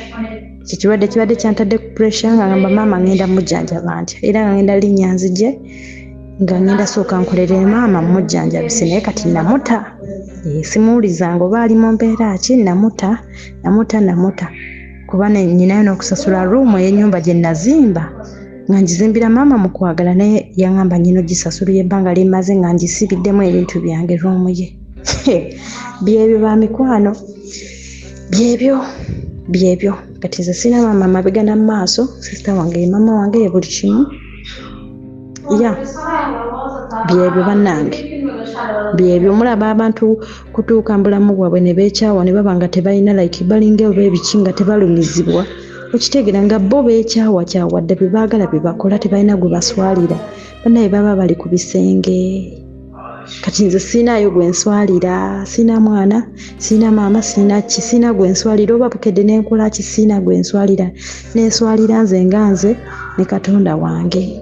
Ekyo kirwadde kibadde kyantadde ku pressure nga ngamba maama ngenda mujjanjaba ntya, era nga ngenda linnya nzije nga ngenda sooka nkolere maama mujjanjabise, naye kati namuta. Simuwulizanga oba ali mu mbeera ki, namuta namuta namuta kuba nyinayo n'okusasula ruumu ey'ennyumba gye nazimba nga ngizimbira maama mu kwagala, naye yaŋŋamba nnyina ogisasulira ebbanga lyemmaze nga ngisibiddemu ebintu byange ruumu ye. Byebyo ba mikwano, byebyo byebyo. Kati nze sirina maama mabega na mu maaso, sisita wange ye maama wange ye buli kimu. Ya byebyo bannange, byebyo. Mulaba abantu kutuuka mu bulamu bwabwe ne beekyawa ne baba nga tebalina like balinga oba ebiki nga tebalumizibwa, okitegeera nga bo beekyawakyawa dda, bye baagala bye bakola, tebalina gwe baswalira. Bannaye baba bali ku bisenge. Kati nze sirinaayo gwe nswalira, sirina mwana, sirina maama, sirina ki, sirina gwe nswalira, oba bukedde nenkola ki, sirina gwe nswalira, nenswalira nze nga nze ne Katonda wange.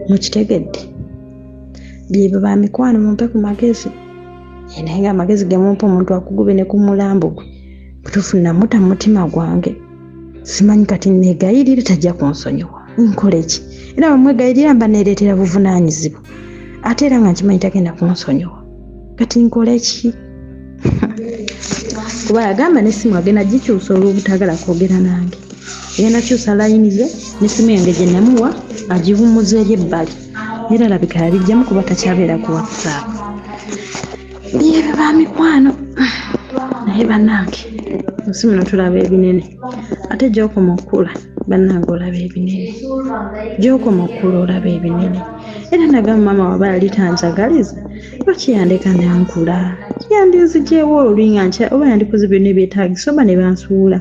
Mukitegedde? Byebyo ba mikwano, mumpe ku magezi. Naye nga amagezi ge mumpa omuntu akugube ne ku mulambo gwe butuufu namuta mu mutima gwange, simanyi kati negayirire tajja kunsonyiwa, nkole ki? Era bwemwegayirira mba neereetera buvunaanyizibwa, ate era nga nkimanyi tagenda kunsonyiwa, kati nkole ki? Kuba yagamba n'essimu agenda gikyusa olw'obutagala kwogera nange, agenda kyusa layini ze n'essimu yange gye namuwa agiwummuza eri ebbali, era alabika yabijjamu kuba takyabeera ku WhatsApp. Byebyo ba mikwano. Naye bannange ensi muno tulaba ebinene, ate gy'okoma okukula bannange olaba ebinene, gy'okoma okukula olaba ebinene. Era nagamba maama waba yali tanjagaliza lwaki yandeka nankula, yandinzigyewo oluli nga nkya oba yandikoze byonna ebyetaagisa oba ne bansuula,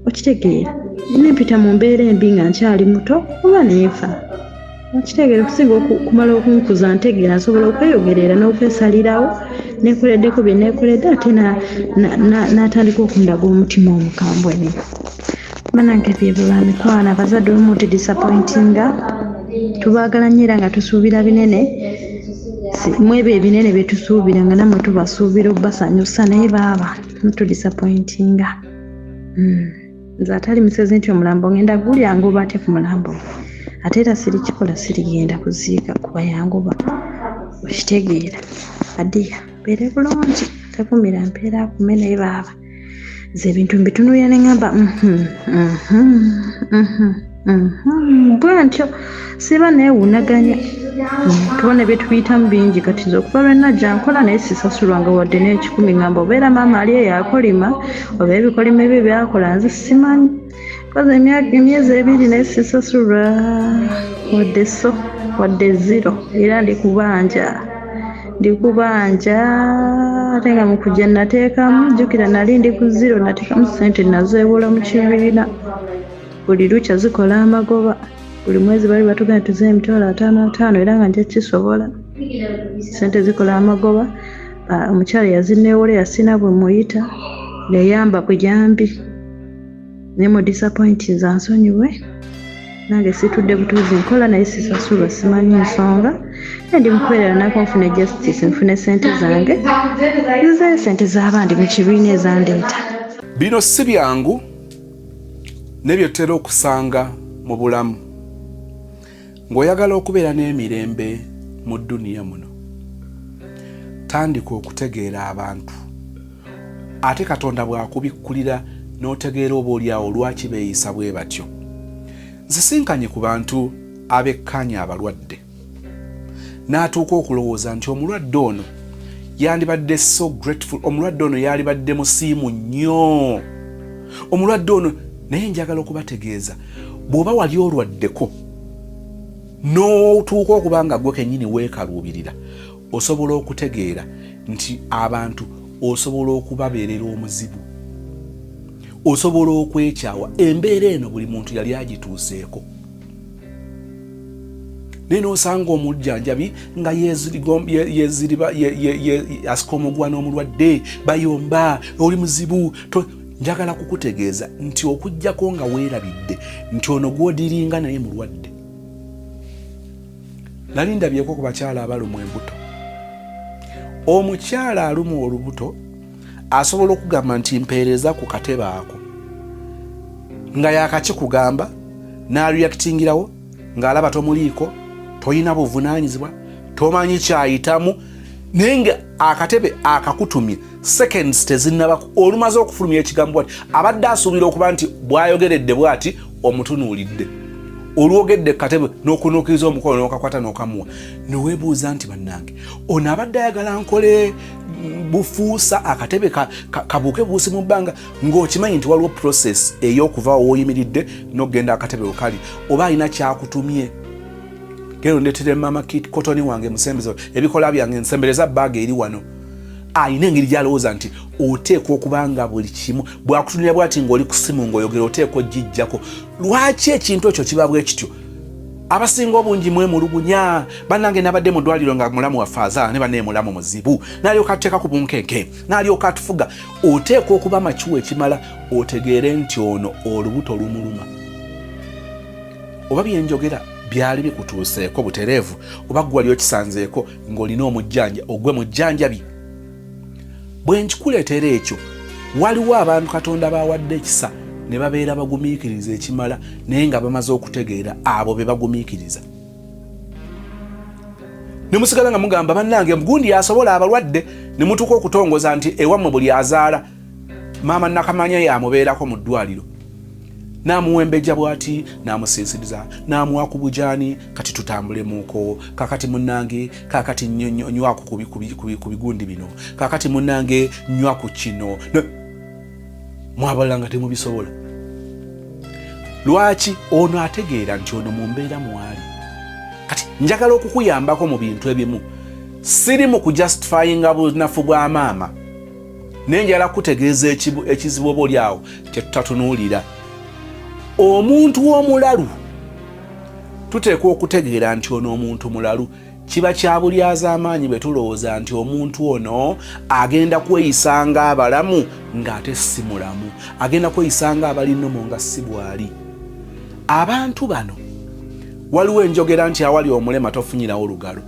okitegeera, nempita mu mbeera embi nga nkyali muto oba nenfa, okitegeera, okusinga okumala okunkuza ntegeera nsobola okweyogerera n'okwesalirawo nekoleddeko bye nekoledde, ate n'atandika okundaga omutima omukambwe. Ne banange byebyo ba mikwano, abazadde olumu tudisappointinga, tubaagala nnyo era nga tusuubira binene, mu ebyo ebinene bye tusuubira nga nammwe tubasuubira obbasanyusa, naye baaba mutudisappointinga. Nze atali musezi nti omulambo ngenda gulya ngoba ate ku mulambo, ate era sirikikola, sirigenda kuziika kuba yangoba, okitegeera. Adiya beere bulungi, takumira mpeera akume, naye baaba nze ebintu mbitunuulira ne ŋŋamba bwe ntyo siba neewunaganya tubona bye tuyitamu bingi. Kati nze okuva lwe najja nkola naye sisasulwanga wadde n'ekikumi, ŋŋamba obeera maama ali eyo akolima oba ebikolimo ebyo byakola nze simanyi, koze emyezi 2 naye sisasulwa wadde so wadde zero, era ndi kubanja, ndi kubanja, ate nga mu kujja nateekamu, jjukira nali ndi ku zero, nateekamu ssente nazeewola mu kibiina, buli lukya zikola amagoba, buli mwezi bali batugamba tuze 550,000, era nga nja kisobola, ssente zikola amagoba. Omukyala yazineewola yasina bwe muyita Neyamba buyambi naye mu disappointinze ansonyiwe. Nange situdde butuuzi nkola naye sisasulwa, simanyi nsonga. Naye ndi mukubeerera nako nfune justice, nfune sente zange, nzizeeyo sente z'abandi mu kibiina ezandeeta. Bino si byangu ne bye tutera okusanga mu bulamu. Ng'oyagala okubeera n'emirembe mu dduniya muno, tandika okutegeera abantu. Ate Katonda bw'akubikkulira n'otegeera oba oli awo lwaki beeyisa bwe batyo. Nsisinkanye ku bantu abekkaanya abalwadde n'atuuka okulowooza nti omulwadde ono yandibadde so grateful, omulwadde ono yalibadde musiimu nnyo, omulwadde ono. Naye njagala okubategeeza, bw'oba wali olwaddeko n'otuuka okuba nga gwe kennyini weekaluubirira, osobola okutegeera nti abantu osobola okubabeerera omuzibu, osobola okwekyawa. Embeera eno buli muntu yali agituuseeko, naye n'osanga omujjanjabi nga asika omuguwa n'omulwadde, bayomba, oli muzibu. Njagala kukutegeeza nti okuggyako nga weerabidde nti ono gw'odiringa naye mulwadde. Nali ndabyeko ku bakyala abalumwa embuto. Omukyala alumwa olubuto asobola okugamba nti mpeereza ku katebe ako, nga yakakikugamba n'areactingirawo ng'alaba tomuliiko, tolina buvunaanyizibwa, tomanyi kyayitamu, naye nga akatebe akakutumye seconds tezinnabako olumaze okufulumya ekigambo bwati, abadde asuubira okuba nti bw'ayogeredde bwati omutunuulidde, olwogedde katebe n'okunuukiriza omukono n'okakwata n'okamuwa, neweebuuza nti bannange ono abadde ayagala nkole bufuusa akatebe kabuuke buusi mu bbanga, ng'okimanyi nti waliwo process ey'okuva w'oyimiridde n'okugenda akatebe wekali, oba alina kyakutumye, genda ondeetere maama kit kotoni wange musembezo ebikola byange, nsembereza baaga eri wano. Alina engeri gyalowooza nti oteekwa okuba nga buli kimu bwakutunira bwati ng'oli ku simu ng'oyogera oteekwa ogijjako. Lwaki ekintu ekyo kiba bwe kityo? Abasinga obungi mwemulugunya, bannange nabadde mu ddwaliro nga mulamu waffe azaala ne bannaye mulamu muzibu, n'alyoka atuteeka ku bunkenke, n'alyoka atufuga. Oteekwa okuba makiwa ekimala otegeere nti ono olubuto lumuluma. Oba byenjogera byali bikutuuseeko butereevu, oba gwe wali okisanzeeko ng'olina omujjanja ogwe mujjanjabi. Bwe nkikuleetera ekyo, waliwo abantu Katonda b'awadde ekisa ne babeera bagumiikiriza ekimala, naye nga bamaze okutegeera abo be bagumiikiriza. Ne musigala nga mugamba bannange gundi asobola abalwadde, ne mutuuka okutongoza nti ewammwe buli azaala maama Nakamanya yamubeerako mu ddwaliro, n'amuwembejja bw'ati, n'amusiisiriza, n'amuwa ku bujaani, kati tutambulemuuko, kakati munnange, kakati nywako ku bigundi bino, kakati munnange nywa ku kino. Mwabalala nga temubisobola. Lwaki? Ono ategeera nti ono mu mbeera mwali. Kati njagala okukuyambako mu bintu ebimu, siri mu kujustifyinga bunafu bwa maama, naye njagala kukutegeeza ekizibu oba oli awo kyetutatunuulira. Omuntu omulalu tuteekwa okutegeera nti ono omuntu mulalu. Kiba kya bulyazaamaanyi bwe tulowooza nti omuntu ono agenda kweyisa ng'abalamu ng'ate si mulamu, agenda kweyisa ng'abali nomo nga si bwali. Abantu bano waliwo enjogera nti awali omulema tofunyirawo lugalo.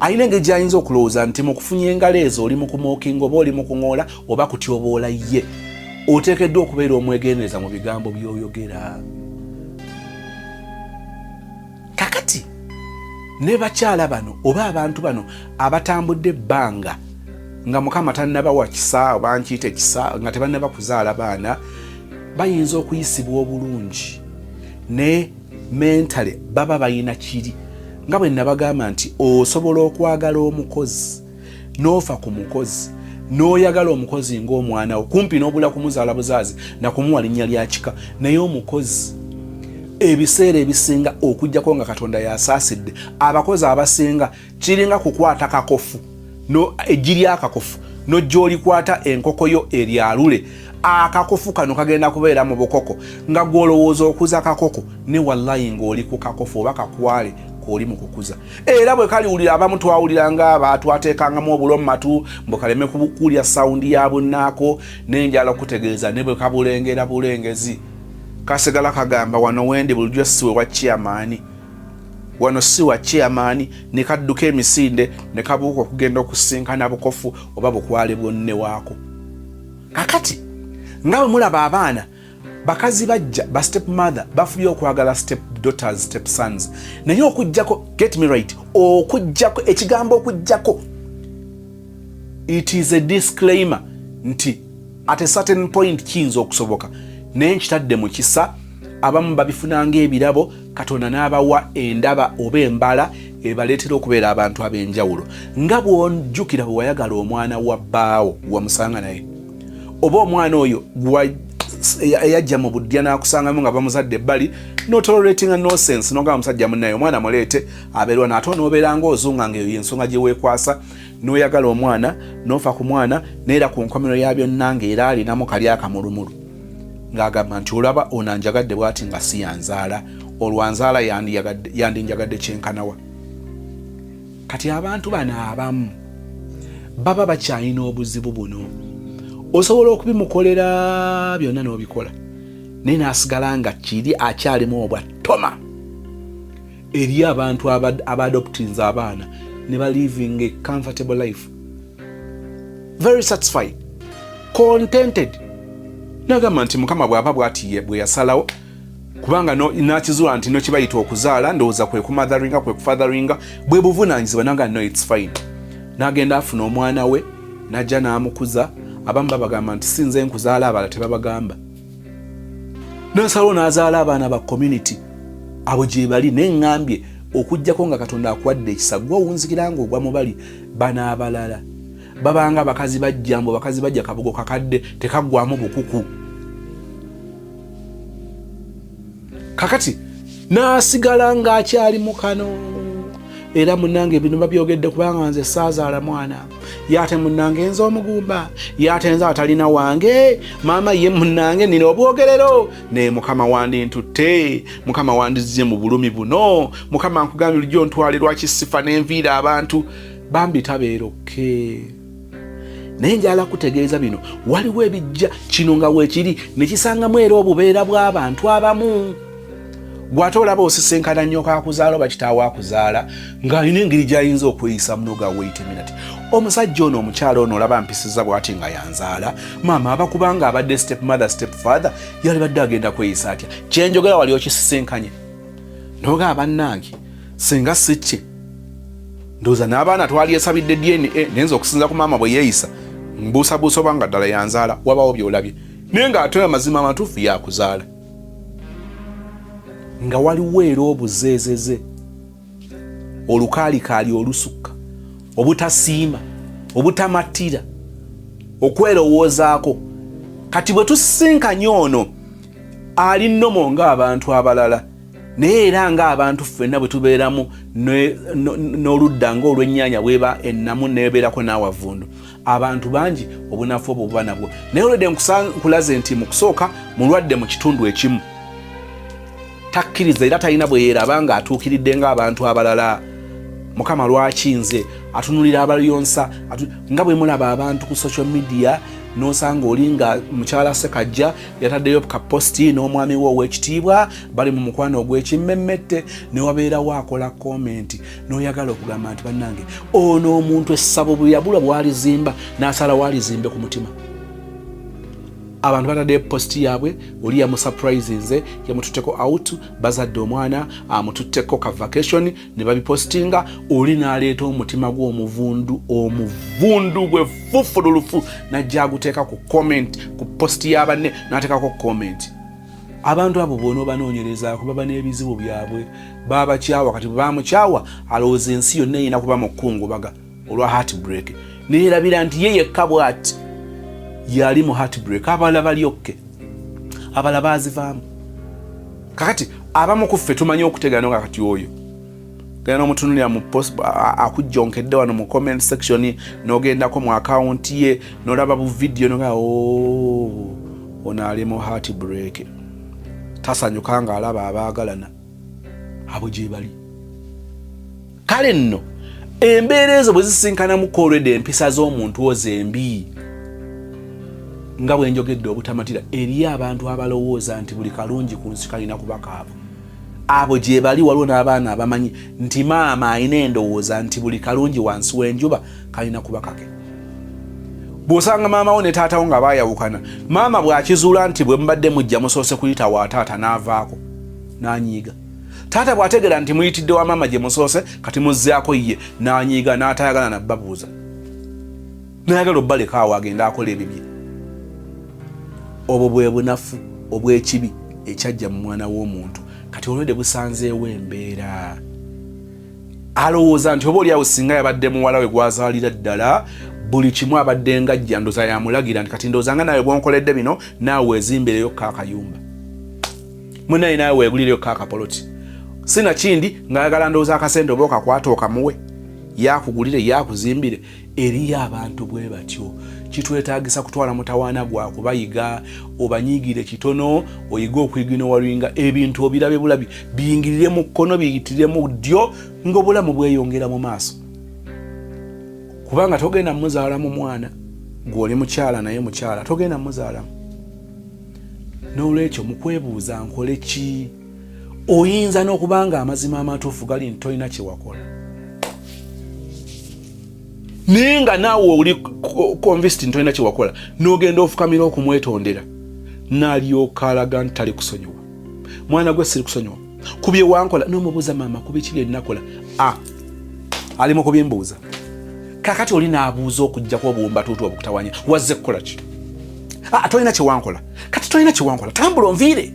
Alina engeri gy'ayinza okulowooza nti mu kufunya engalo ezo oli mu kumookinga oba oli mu kuŋoola oba kutyoboola ye. Oteekeddwa okubeera omwegendereza mu bigambo by'oyogera. Kakati ne bakyala bano oba abantu bano abatambudde ebbanga nga Mukama tannabawa kisa, oba nkiyite kisa, nga tebannaba kuzaala baana, bayinza okuyisibwa obulungi ne mentale baba balina kiri nga bwe nabagamba nti osobola okwagala omukozi n'ofa ku mukozi n'oyagala omukozi ng'omwana wo, kumpi n'obula kumuzaala buzaazi nakumuwa linnya lya kika, naye omukozi ebiseera ebisinga okuggyako nga Katonda yasaasidde abakozi abasinga kiringa kukwata kakofu no eggi ly'akakofu n'ojja olikwata enkoko yo eryalule. Akakofu kano kagenda kubeera mu bukoko nga gw'olowooza okuza kakoko, ne wallayi ng'oli ku kakofu oba kakwale. Kwoli mu kukuza era bwe kaliwulira abamu twawulira nga abaatwateekangamu obulo mu matu mbu kaleme kuwulira sawundi ya bunnaako n'enjala okutegeeza ne bwe kabulengera bulengezi kasigala kagamba wano wendi bulijjo siwe wa chairman wano si wa chairman ne kadduka emisinde ne kabuuka okugenda okusinkana bukofu oba bukwale bwonne waako. Kakati nga bwe mulaba abaana bakazi bajja ba step mother bafubye okwagala step daughters, step sons, naye okujjako, get me right, okujjako ekigambo okujjako, it is a disclaimer nti at a certain point kiyinza okusoboka, naye nkitadde mu kisa. Abamu babifunanga ebirabo Katonda n'abawa endaba oba embala ebaleetera okubeera abantu ab'enjawulo, nga bw'ojjukira bwe wayagala omwana wa bbaawo wamusanga naye, oba omwana oyo eyajja mu buddya n'akusangamu nga bamuzadde ebbali, notoleratinga nonsense, nogamba musajja munnaye omwana muleete abeerwa naate onoobeera ng'ozunga nga eyo yensonga gye weekwasa, n'oyagala omwana n'ofa ku mwana, neera ku nkomero ya byonna ng'era alinamu kali akamulumulu ng'agamba nti olaba ono anjagadde bw'ati nga si yanzaala, olwanzaala yandinjagadde kyenkanawa. Kati abantu bano abamu baba bakyalina obuzibu buno, osobola okubimukolera byonna n'obikola naye n'asigala nga kiri akyalimu obwa toma. Eri abantu abaadoptinze abaana ne ba living a comfortable life, very satisfied, contented, nagamba nti Mukama bw'aba bw'ati bwe yasalawo, kubanga nakizuula nti nokibayita okuzaala ndowooza kwe kumotheringa, kwe kufatheringa, bwe buvunaanyizibwa, nanga no, it's fine, n'agenda afuna omwana we najja n'amukuza. Abamu babagamba nti si nze nkuzaala, abalala tebabagamba, nasalawo n'azaala abaana ba community abo gye bali. Naye ŋŋambye okugjako nga Katonda akuwadde ekisa, gwe owunzikira nga ogwa mubali bano abalala babanga bakazi bajjambo, bakazi bajja kabugo kakadde tekaggwamu bukuku. Kakati n'asigala ng'akyali mukano era munange bino babyogedde kubanga nze saazaala mwana, yaate munange nze omugumba, yaate nze atalina wange maama, ye munange nina obwogerero, naye Mukama wandintutte, Mukama wandizze mu bulumi buno, Mukama nkugambye lulijjo ntwale, lwaki sifa nenviira abantu bambi tabeera okay. Naye njala kutegeeza bino, waliwo ebijja kino nga weekiri nekisangamu era obubeera bw'abantu abamu gwate olaba osisinkana nnyo kakuzaala oba kitaawe akuzaala ng'alina engeri gy'ayinza okweyisa muno ga wait a minute, omusajja ono, omukyala ono olaba mpisiza bw'ati nga yanzaala maama, aba kubanga abadde step mother, step father, yalibadde agenda kweyisa atya? Kyenjogera wali okisisinkanye nogamba bannange singa si kye ndowooza n'abaana twalyesabidde DNA, naye nze okusinza ku maama bwe yeeyisa mbuusabuusa oba nga ddala yanzaala. Wabawo byolabye naye ng'ate amazima amatuufu yakuzaala, nga waliwo era obuzeezeze, olukaalikaali olusukka, obutasiima, obutamatira, okwerowoozaako. Kati bwe tusisinkanye ono ali nnomo ng'abantu abalala, naye era ng'abantu ffenna bwe tubeeramu n'oludda ng'olw'ennyaanya bweba ennamu neebeerako n'awavundu, abantu bangi obunafu obwo buba nabwo. Naye olwedde nkulaze nti mu kusooka mulwadde mu kitundu ekimu, takkiriza era talina bwe yeeraba ng'atuukiridde ng'abantu abalala. Mukama lwaki nze? Atunulira abaliyonsa nga bwe mulaba abantu ku social media, nosanga oli nga mukyala Sekajja yataddeyo ka post n'omwami we ow'ekitiibwa bali mu mukwano ogw'ekimmemmette, ne wabeerawo akola comment n'oyagala okugamba nti bannange ono omuntu essabo bwe yabulwa bwalizimba n'asalawo alizimbe ku mutima. Abantu bataddeyo post yaabwe, oli yamusurprisinze, yamututteko out, bazadde omwana, amututteko ka vacation ne babipostinga, oli n'aleeta omutima gwe omuvundu, omuvundu gwe fufululufu, najja aguteeka ku comment ku post ya banne n'ateekako comment. Abantu abo bona obanoonyerezaako baba n'ebizibu byabwe, babakyawa. Kati bwe bamukyawa alowooza ensi yonna erina kuba mu kkungubaga olwa heartbreak, neyerabira nti ye yekka bw'ati yali mu heartbreak, abalala balyokke, abalala bazivaamu. Kakati abamu ku ffe tumanyi okutegana nga kati oyo genda n'omutunulira mu post akujjonkedde wano mu comment section, n'ogendako mu akawunti ye n'olaba bu video noga oh, ono ali mu heartbreak, tasanyuka ng'alaba abaagalana abo gye bali. Kale nno embeera ezo bwe zisinkanamuko olwedde empisa z'omuntu ozo embi nga bwe njogedde obutamatira, eriyo abantu abalowooza nti buli kalungi ku nsi kalina kuba kaabwe. Abo gye bali. Waliwo n'abaana abamanyi nti maama alina endowooza nti buli kalungi wansi w'enjuba kalina kuba kake. Bw'osanga maama wo ne taata wo nga baayawukana, maama bw'akizuula nti bwe mubadde mujja musoose kuyita wa taata, n'avaako n'anyiiga. Taata bw'ategeera nti muyitidde wa maama gye musoose, kati muzzaako ye, n'anyiiga, n'atayagala nabbabuuza, nayagala obbaleka awo agende akola ebibye. Obwo bwe bunafu obw'ekibi ekyajja mu mwana w'omuntu. Kati olwedde busanzeewo embeera, alowooza nti oba oliawo singa yabadde muwala we gwazaalira ddala, buli kimu abadde ngajja ndoza yamulagira nti kati ndowooza nga naawe bwonkoledde bino, naawe weezimbireyo ko akayumba munaye, naawe weegulireyo ko akapoloti, sinakindi ng'ayagala ndowooza akasente oba okakwata okamuwe, yakugulire, yakuzimbire. Eriyo abantu bwe batyo. Kitwetagisa kutwala mutawaana gwa kubayiga, obanyiigire kitono, oyige okwiginowalwinga ebintu, obirabe bulabi, biyingirire mu kkono, biyitire mu ddyo, ng'obulamu bweyongera mu maaso, kubanga togenda muzaalamu mwana gw'oli mukyala naye mukyala togenda muzaalamu. N'olwekyo mukwebuuza nkole ki, oyinza n'okuba nga amazima amatuufu gali nti tolina kyewakola, naye nga naawe oli convinced nti tolina kyewakola, n'ogenda ofukamira okumwetondera, n'alyoka alaga nti tali kusonyiwa. Mwana gwe, siri kusonyiwa ku bye wankola. N'omubuuza, maama, ku biki bye nakola? A ali mu kubimbuuza. Kakati oli n'abuuza okugjako obuwumbatuutu obukutawanya, wazze kukola ki? Ah, tolina kyewankola, kati tolina kyewankola, tambula onviire.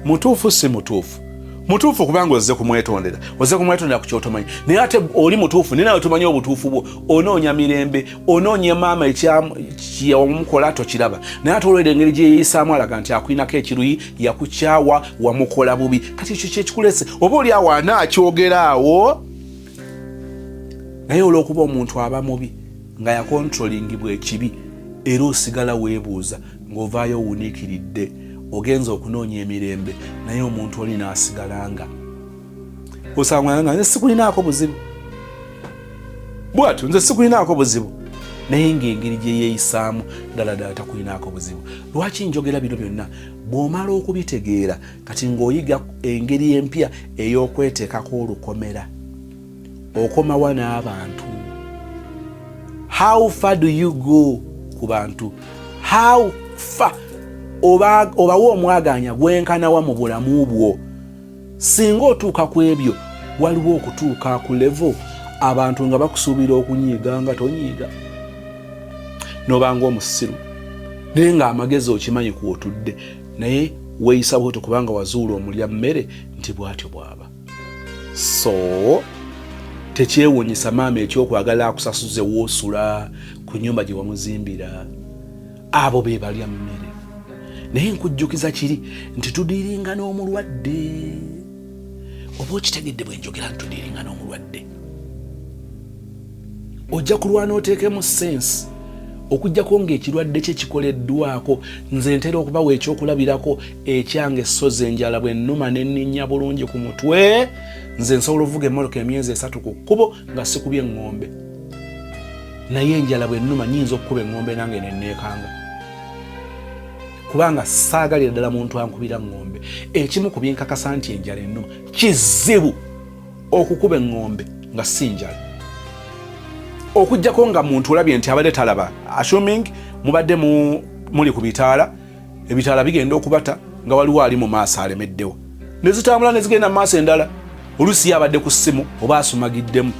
Mutuufu si mutuufu? Mutuufu, kubanga ozze kumwetondera, ozze kumwetondera ku kyotomanyi. Naye ate oli mutuufu, naye nawe tumanyi obutuufu bwo. Onoonya mirembe, onoonya maama ekyamukola tokiraba, naye ate olwera engeri gyeyeyisaamu alaga nti akulinako ekiruyi, yakukyawa, wamukola bubi. Kati ekyo kyekikulese, oba oli awo anaakyogera awo, naye olw'okuba omuntu aba mubi nga yakontrolingibwa ekibi, era osigala weebuuza ng'ovaayo owuniikiridde, ogenza okunoonya emirembe, naye omuntu oli n'asigala nga osanga nga nze sikulinaako buzibu bwatyo, nze sikulinaako buzibu, naye ng'engeri gye yeeyisaamu ddala ddala takulinaako buzibu. Lwaki njogera bino byonna? Bw'omala okubitegeera kati ng'oyiga engeri empya ey'okweteekako olukomera, okomawa n'abantu. How far do you go ku bantu? How far obawa omwaganya gwenkanawa mu bulamu bwo? Singa otuuka ku ebyo, waliwo okutuuka ku level abantu nga bakusuubira okunyiiga nga tonyiiga, nobanga omusiru, naye ng'amagezi okimanyi kwotudde, naye weeyisa bwotyo kubanga wazuula omulya mmere nti bw'atyo bw'aba. So tekyewuunyisa maama ekyokwagala akusasuze woosula ku nyumba gye wamuzimbira. Abo be balya mmere. Naye nkujjukiza kiri nti tudiringa n'omulwadde. Oba okitegedde bwe njogera nti tudiringa n'omulwadde? Ojja kulwana oteekemu sense, okugjako ng'ekirwadde kye kikoleddwako. Nze ntera okubawa ekyokulabirako ekyange. Soza enjala bwe nnuma nenninnya bulungi ku mutwe, nze nsobola ovuga emmotoka emyezi 3 ku kkubo nga sikubye eŋŋombe. Naye enjala bwe nnuma, nyinza okukuba eŋŋombe nange nenneekanga, kubanga saagalira ddala muntu ankubira ŋŋombe. Ekimu ku byenkakasa nti enjala ennuma, kizibu okukuba eŋŋombe nga si njala, okugjako nga muntu olabye nti abadde talaba. Assuming mubadde muli ku bitaala, ebitaala bigenda okubata nga waliwo ali mu maaso alemeddewo, nezitambula nezigenda mu maaso endala, oluusi ye abadde ku ssimu oba asumagiddemu,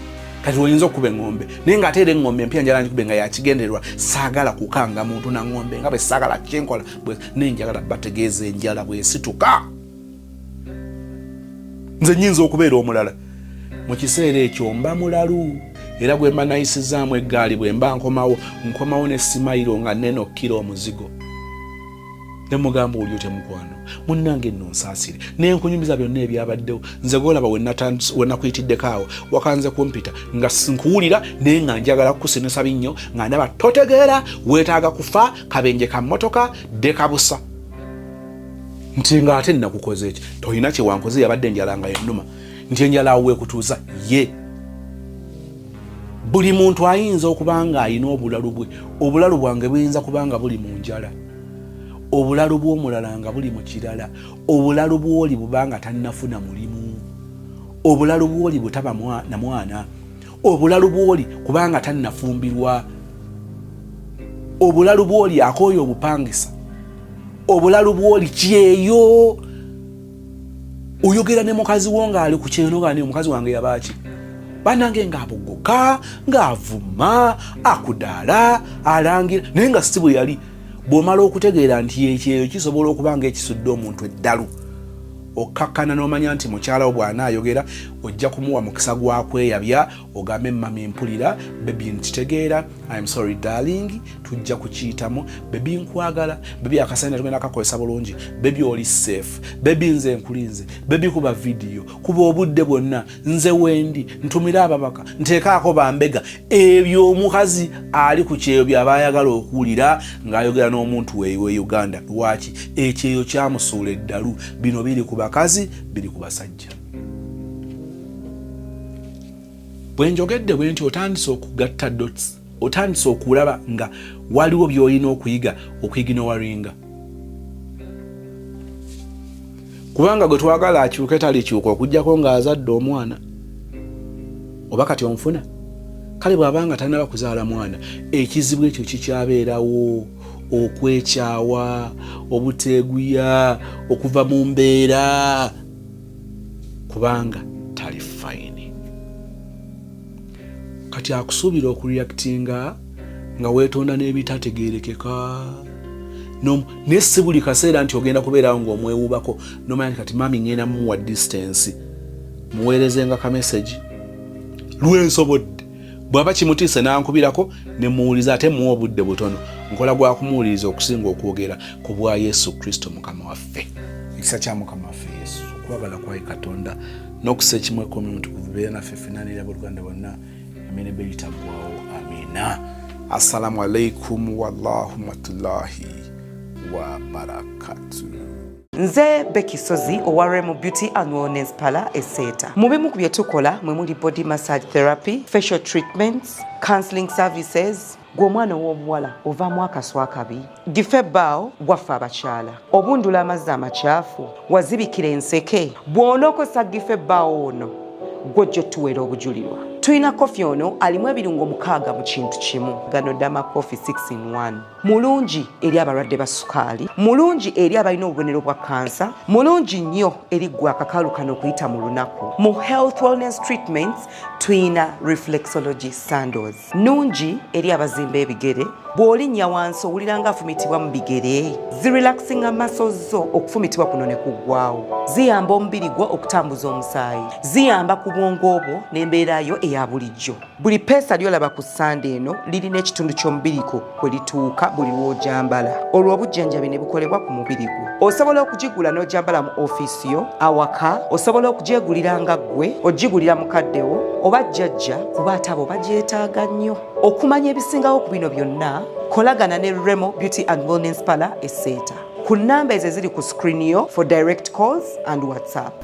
kati oyinza okukuba eŋŋombe. Naye ng'ate era eŋŋombe empya njala ngikube nga yakigendererwa, saagala kukanga muntu na ŋŋombe nga bwe saagala kyenkola. Naye njagala bategeeza, enjala bwesituka, nze nyinza okubeera omulala mu kiseera ekyo, mba mulalu, era gwe mba nayisizaamu eggaali, bwe mba nkomawo, nkomawo ne simayiro nga nene okkira omuzigo, ne mugamba, oli otya mukwano, munnange nno nsaasire, nenkunyumiza byonna ebyabaddewo. Nze golaba wenakuyitiddeko awo, wakanze kumpita nga nkuwulira, naye nga njagala kukusinisa binnyo, nga ndaba totegeera, weetaaga kufa kabenje ka mmotoka ddeka busa, nti ng'ate nnakukoze eki? Tolina kyewankoze, yabadde enjala nga yennuma. Nti enjala awo wekutuusa ye. Buli muntu ayinza okuba nga alina obulalu bwe. Obulalu bwange buyinza kuba nga buli mu njala, obulalu bw'omulala nga buli mu kirala, obulalu bw'oli bubanga tannafuna mulimu, obulalu bw'oli butaba na mwana, obulalu bw'oli kubanga tannafumbirwa, obulalu bw'oli akooye obupangisa, obulalu bw'oli kyeyo. Oyogera ne mukazi wo ng'ali ku kyeyo nogaa, omukazi wange yabaaki banange, ng'abogoka, ng'avuma, akudaala, alangira, naye nga si bwe yali. Bw'omala okutegeera nti ekyeyo kisobola okuba nga ekisudde omuntu eddalu, okkakkana n'omanya nti mukyala wo bw'anaayogera ojja kumuwa mukisa gwa kweyabya, ogambe, "Mami, mpulira. Baby, nkitegeera. Im sorry darling, tujja kukiyitamu. Baby, nkwagala. Baby, akasente tugenda kakozesa bulungi. Baby, oli safe. Baby, nze nkulinze. Baby, kuba vidiyo, kuba obudde bwonna, nze wendi, ntumire ababaka, nteekaako bambega." Ebyo omukazi ali ku kyeyo byaba ayagala okuwulira ng'ayogera n'omuntu weewe Uganda. Lwaki ekyeyo kyamusuula eddalu? Bino biri ku bakazi, biri ku basajja. Bwe njogedde bwe nti, otandise okugatta dots, otandise okulaba nga waliwo by'olina okuyiga okuignoringa, kubanga gwe twagala akyuke talikyuka okugjako ng'azadde omwana. Oba kati onfuna? Kale bw'abanga tanaba kuzaala mwana, ekizibu ekyo kikyabeerawo: okwekyawa, obuteeguya, okuva mu mbeera kubanga tali fine. Kati akusuubira okureactinga nga weetonda n'ebitategeerekeka, naye si buli kaseera nti ogenda kubeerawo ng'omwewuubako. Nomanya nti kati mami ngenda mumuwa distance, muweerezenga ka message lwensobodde. Bw'aba kimutiise n'ankubirako ne muwuliza, ate muwa obudde butono, nkola gwa kumuwuliriza okusinga okwogera ku bwa Yesu Kristo Mukama waffe. Ekisa kya Mukama waffe Yesu, okwagala kwaye Katonda, n'okusa ekimu ekkomi omutukuvu beera naffe ffenna n'eri abooluganda bonna emirembe egitaggwawo. Amiina. Assalamu alaikum warahmatullahi wabarakatu. Nze Becky Sozi owa Remo Beauty and Wellness Parlour Eseeta. Mu bimu ku bye tukola mwe muli body massage therapy, facial treatments, counseling services. Gwe omwana ow'obuwala ovaamu akaswa akabi, gife ebbaawo gwaffe abakyala, obundula amazzi amakyafu, wazibikira enseke, bw'onookozesa gife ebbaawo ono gwojja otuweera obujulirwa. Tulina kofi ono alimu ebirungo 6 mu kintu kimu. Gano Dama Coffee 6 in 1 mulungi eri abalwadde ba sukaali, mulungi eri abalina obubonero bwa kansa, mulungi nnyo eri ggwe akakalu kano okuyita mu lunaku. Mu health wellness treatments tuyina reflexology sandals, nungi eri abazimba ebigere. Bw'olinnya wansi owulira nga afumitibwa mu bigere, zirelaxinga muscles zo, okufumitibwa kuno ne kuggwawo. Ziyamba omubiri gwo okutambuza omusaayi, ziyamba ku bwongo bwo n'embeera yo eya bulijjo. Buli peesa lyolaba ku sande eno lirina ekitundu ky'omubiri gwo kwe lituuka buli lw'ojambala, olwo obujjanjabi ne bukolebwa ku mubiri gwo. Osobola okugigula n'ojambala mu ofiisi yo, awaka, osobola okugyegulira nga ggwe, ogigulira mukaddewo oba jjajja, kuba ate abo bagyetaaga nnyo. Okumanya ebisingawo ku bino byonna, kolagana ne Remo Beauty and Wellness Parlour Eseeta ku nnamba ezo eziri ku screen yo for direct calls and WhatsApp.